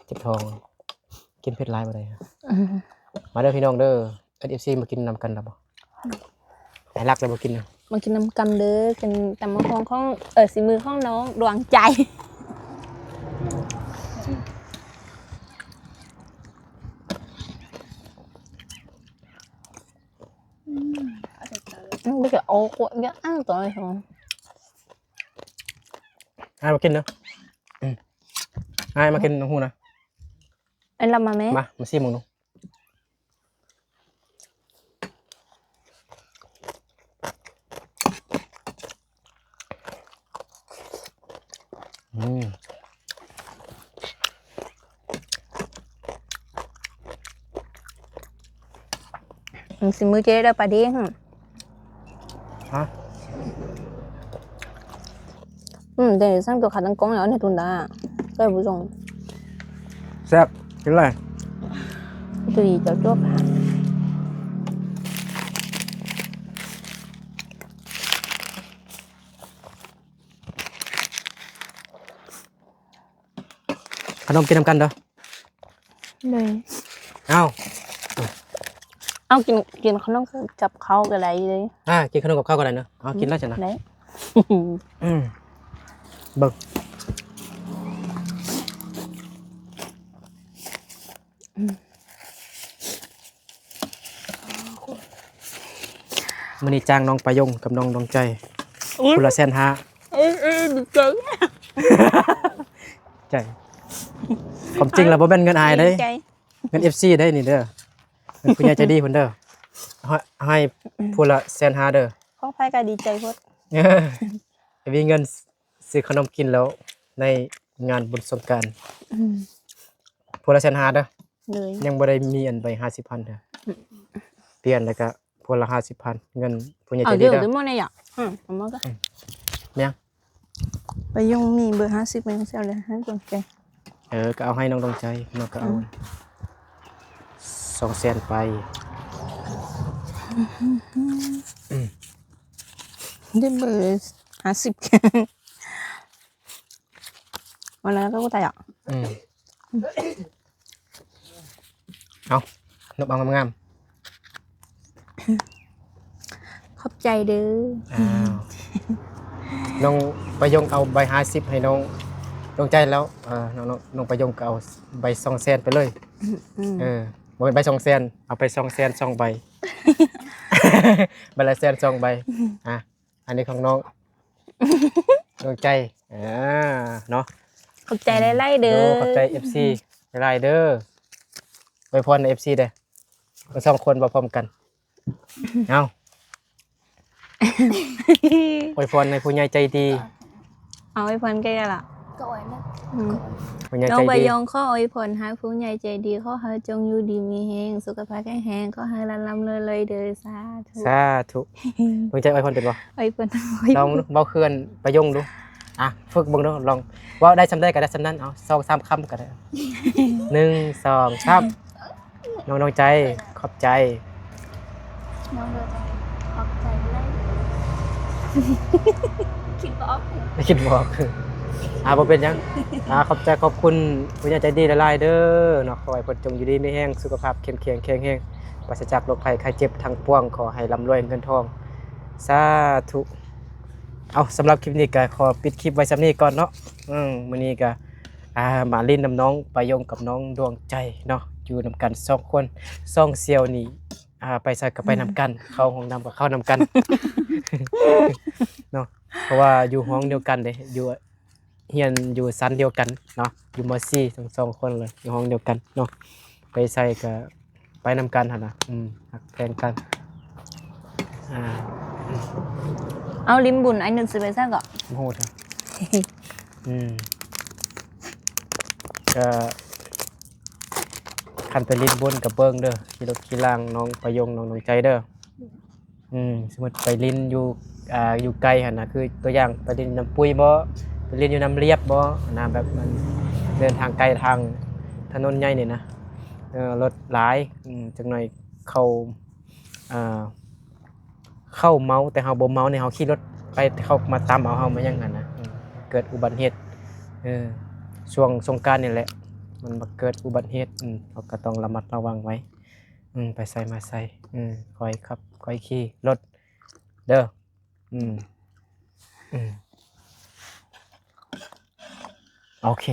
ເຈັບທ້ອງ ກິນເຜັດຫຼາຍບໍ່ໄດ້ ອືມ ມາເດີພີ່ນ້ອງເດີ ເອັຟຊີ ມາກິນນຳກັນລະບໍ່ ໃຫ້ລັກລະບໍ່ກິນນະ ມາກິນນຳກັນເດີ ກິນຕຳບັກຫຸ່ງຂອງ ເອີ ສີມືຂອງນ້ອງດວງໃຈ ອືມ ມັນກໍເອົາຂວດເຍອະ ອ້າວ ຕອນນີ້ ອ້າຍມາກິນເດີ ອືມ ອ້າຍມາກິນນຳຫູນະ ອ້າຍລຳມາແມ່ ມາ ມາຊີມເບິ່ງດູ ອືມ ອືມ ສີມືເຈ້ເດີປາດີ ຮະ ອືມ ແຕ່ສັ່ງຕົວຂາຕັ້ງກ້ອງແລ້ວໃນທຸນດາ ແຕ່ບໍ່ສົ່ງ ແຊບ ກິນເລີຍ ຕຸ້ຍເຈົ້າຕົວຂາ ຂະໜົມກິນນຳກັນເດີ ໂດຍ ເອົາ ເອົາ ກິນ ກິນຂະໜົມກັບເຂົ້າກໍໄດ້ເລີຍ ອ່າ ກິນຂະໜົມກັບເຂົ້າກໍໄດ້ເນາະ ເອົາ ກິນແລ້ວຊັ້ນນະ ໄດ້ ອືມ ເບິ່ງ ອືມ. ມື້ນີ້ຈ້າງນ້ອງປາຍົງກັບນ້ອງດວງໃຈ ອຸ້ຍ ຄົນລະແສນຫ້າ ເອີ ເອີ ດີໃຈ ໃຈ ຄວາມຈິງລະບໍ່ແມ່ນເງິນອ້າຍເດ້ ດີໃຈ ເງິນເອັຟຊີເດ້ນີ້ເດີ ເປັນຜູ້ໃຫຍ່ໃຈດີເພິ່ນເດີ ໃຫ້ ໃຫ້ຜູ້ລະແສນຫ້າເດີ ຂອງໃຜກໍດີໃຈໂພດ ເອີ ມີເງິນ ຊື້ຂະໜົມກິນແລ້ວໃນງານບຸນສົງການ ອືມ ຜູ້ລະແສນຫ້າເດີ ໂດຍ ຍັງບໍ່ໄດ້ມີອັນໃບຫ້າສິບພັນເດີ ອືມ ປ່ຽນແລ້ວກະຜູ້ລະຫ້າສິບພັນ ເງິນຜູ້ໃຫຍ່ໃຈດີເດີ ເອົາເດີ ເອົາມາເດີ ອືມ ແມ່ນຫຍັງ ປາຍົງມີເບີຫ້າສິບ ປາຍົງຊິເອົາເລີຍ ໃຫ້ດວງໃຈ ເອີ ກໍເອົາໃຫ້ນ້ອງດວງໃຈ ນ້ອງກໍເອົາ ອືມ ສອງແສນໄປ ອືມ ໄດ້ເບີຫ້າສິບ ວັນນັ້ນກໍຕາຍອ່ະ ອືມ ເອົາ ນົບເອົາງາມໆ. ຂອບໃຈເດີ. ອ້າວ ນ້ອງປະຍົງເອົາໃບຫ້າສິບໃຫ້ນ້ອງດວງໃຈແລ້ວ ເອີ ນ້ອງ ນ້ອງປະຍົງກໍເອົາໃບສອງແສນໄປເລີຍ. ອືມ ເອີ ບໍ່ແມ່ນໃບສອງແສນ ເອົາໄປສອງແສນສອງໃບ ໃບລະແສນສອງໃບ. ອ່າ ອັນນີ້ຂອງນ້ອງດວງໃຈ ເອີ ເນາະ. ຂອບໃຈຫຼາຍໆເດີ. ໂດ ຂອບໃຈເອັຟຊີຫຼາຍໆເດີ. ອວຍພອນໃຫ້ເອັຟຊີເດີ ທັງສອງຄົນເວົ້າພ້ອມກັນ. ເອົາ ອວຍພອນໃຫ້ຜູ້ໃຫຍ່ໃຈດີ. ເອົາ ອວຍພອນໃກ້ລະ ກໍອວຍນະ. ອືມ ຜູ້ໃຫຍ່ໃຈດີ. ນ້ອງປະຍົງຂໍອວຍພອນໃຫ້ຜູ້ໃຫຍ່ໃຈດີ ຂໍໃຫ້ຈົ່ງຢູ່ດີມີແຮງ ສຸຂະພາບແຂງແຮງ ຂໍໃຫ້ລ່ຳໆລວຍໆເດີ. ສາທຸ ສາທຸ. ດວງໃຈອວຍພອນເປັນບໍ່? ອວຍພອນ ລອງເວົ້າຄືປະຍົງດູ. ອ່ະ ຝຶກເບິ່ງດູ ລອງເວົ້າໄດ້ສ່ຳໃດກໍໄດ້ສ່ຳນັ້ນ. ເອົາ ສອງສາມຄຳກໍໄດ້. ໜຶ່ງ ສອງ ສາມ. ນ້ອງດວງໃຈ ຂອບໃຈ. ນ້ອງດວງໃຈ ຂອບໃຈຫຼາຍ. ຄິດບໍ່ອອກ ຄິດບໍ່ອອກ. ອ່າ ບໍ່ເປັນຫຍັງ. ອ່າ ຂອບໃຈ ຂອບຄຸນຜູ້ໃຫຍ່ໃຈດີຫຼາຍໆເດີເນາະ. ຂໍໃຫ້ເພິ່ນຈົ່ງຢູ່ດີມີແຮງ ສຸຂະພາບເຂັ້ມແຂງແຂງແຮງ ປາສະຈາກໂລກໄພໄຂ້ເຈັບທັງປວງ. ຂໍໃຫ້ລ່ຳລວຍເງິນທອງ. ສາທຸ. ເອົາ ສຳລັບຄລິບນີ້ກໍຂໍປິດຄລິບໄວ້ສ່ຳນີ້ກ່ອນເນາະ. ອືມ ມື້ນີ້ກໍ ອ່າ ມາຫຼິ້ນນຳນ້ອງປະຍົງກັບນ້ອງດວງໃຈເນາະ ຢູ່ນຳກັນສອງຄົນ. ສອງສ່ຽວນີ້ ອ່າ ໄປໃສກໍໄປນຳກັນ ເຂົ້າຫ້ອງນ້ຳກໍເຂົ້ານຳກັນເນາະ ເພາະວ່າຢູ່ຫ້ອງດຽວກັນເດ້ ຢູ່ ຮຽນຢູ່ຊັ້ນດຽວກັນເນາະ ຢູ່ ມໍສີ່ ທັງສອງຄົນເລີຍ ຢູ່ຫ້ອງດຽວກັນເນາະ. ໄປໃສກໍໄປນຳກັນຫັ້ນນະ. ອືມ ຮັກແພງກັນ. ອ່າ ເອົາ ລິ້ນບຸນ ອ້າຍນຶກຊິໄປໃສເກາະ? ບໍ່ຮູ້ເທື່ອ. ອືມ ກໍຄັນໄປລິ້ນບຸນກໍເບິ່ງເດີ ຂີ່ລົດຂີ່ລາງນ້ອງປະຍົງ ນ້ອງດວງໃຈເດີ. ອືມ ສົມມຸດໄປຫຼິ້ນຢູ່ ອ່າ ຢູ່ໄກຫັ້ນນະ ຄືຕົວຢ່າງໄປຫຼິ້ນນຳປຸ້ຍບໍ ໄປຫຼິ້ນຢູ່ນຳລຽບບໍນະ ແບບມັນເດີນທາງໄກ ທາງຖະໜົນໃຫຍ່ນີ້ນະ ເອີ ລົດຫຼາຍ. ອືມ ຈັກໜ່ອຍເຂົາ ອ່າ ເຂົາເມົາ ແຕ່ເຮົາບໍ່ເມົານີ້ ເຮົາຂີ່ລົດໄປ ເຂົາມາຕຳເອົາເຮົາມາຫຍັງຫັ້ນນະ. ອືມ ເກີດອຸບັດເຫດ ເອີ ຊ່ວງສົງການນີ້ແຫຼະ ມັນມາເກີດອຸບັດເຫດ. ອືມ ເຮົາກໍຕ້ອງລະມັດລະວັງໄວ້. ອືມ ໄປໃສມາໃສ ອືມ ຄ່ອຍຂັບຄ່ອຍຂີ່ລົດເດີ. ອືມ ອືມ ໂອເຄ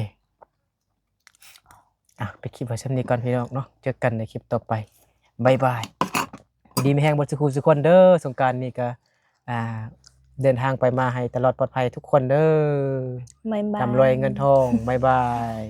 ອ່ະ ປິດຄລິບໄວ້ສ່ຳນີ້ກ່ອນພີ່ນ້ອງເນາະ ເຈີກັນໃນຄລິບຕໍ່ໄປ ບາຍບາຍ. ຢູ່ດີມີແຮງເບິດສູ່ຄູ່ສູ່ຄົນເດີ. ສົງການນີ້ກໍ ອ່າ ເດີນທາງໄປມາໃຫ້ຕະຫຼອດປອດໄພທຸກຄົນເດີ. ບາຍບາຍ. ລ່ຳລວຍເງິນທອງ. ບາຍບາຍ.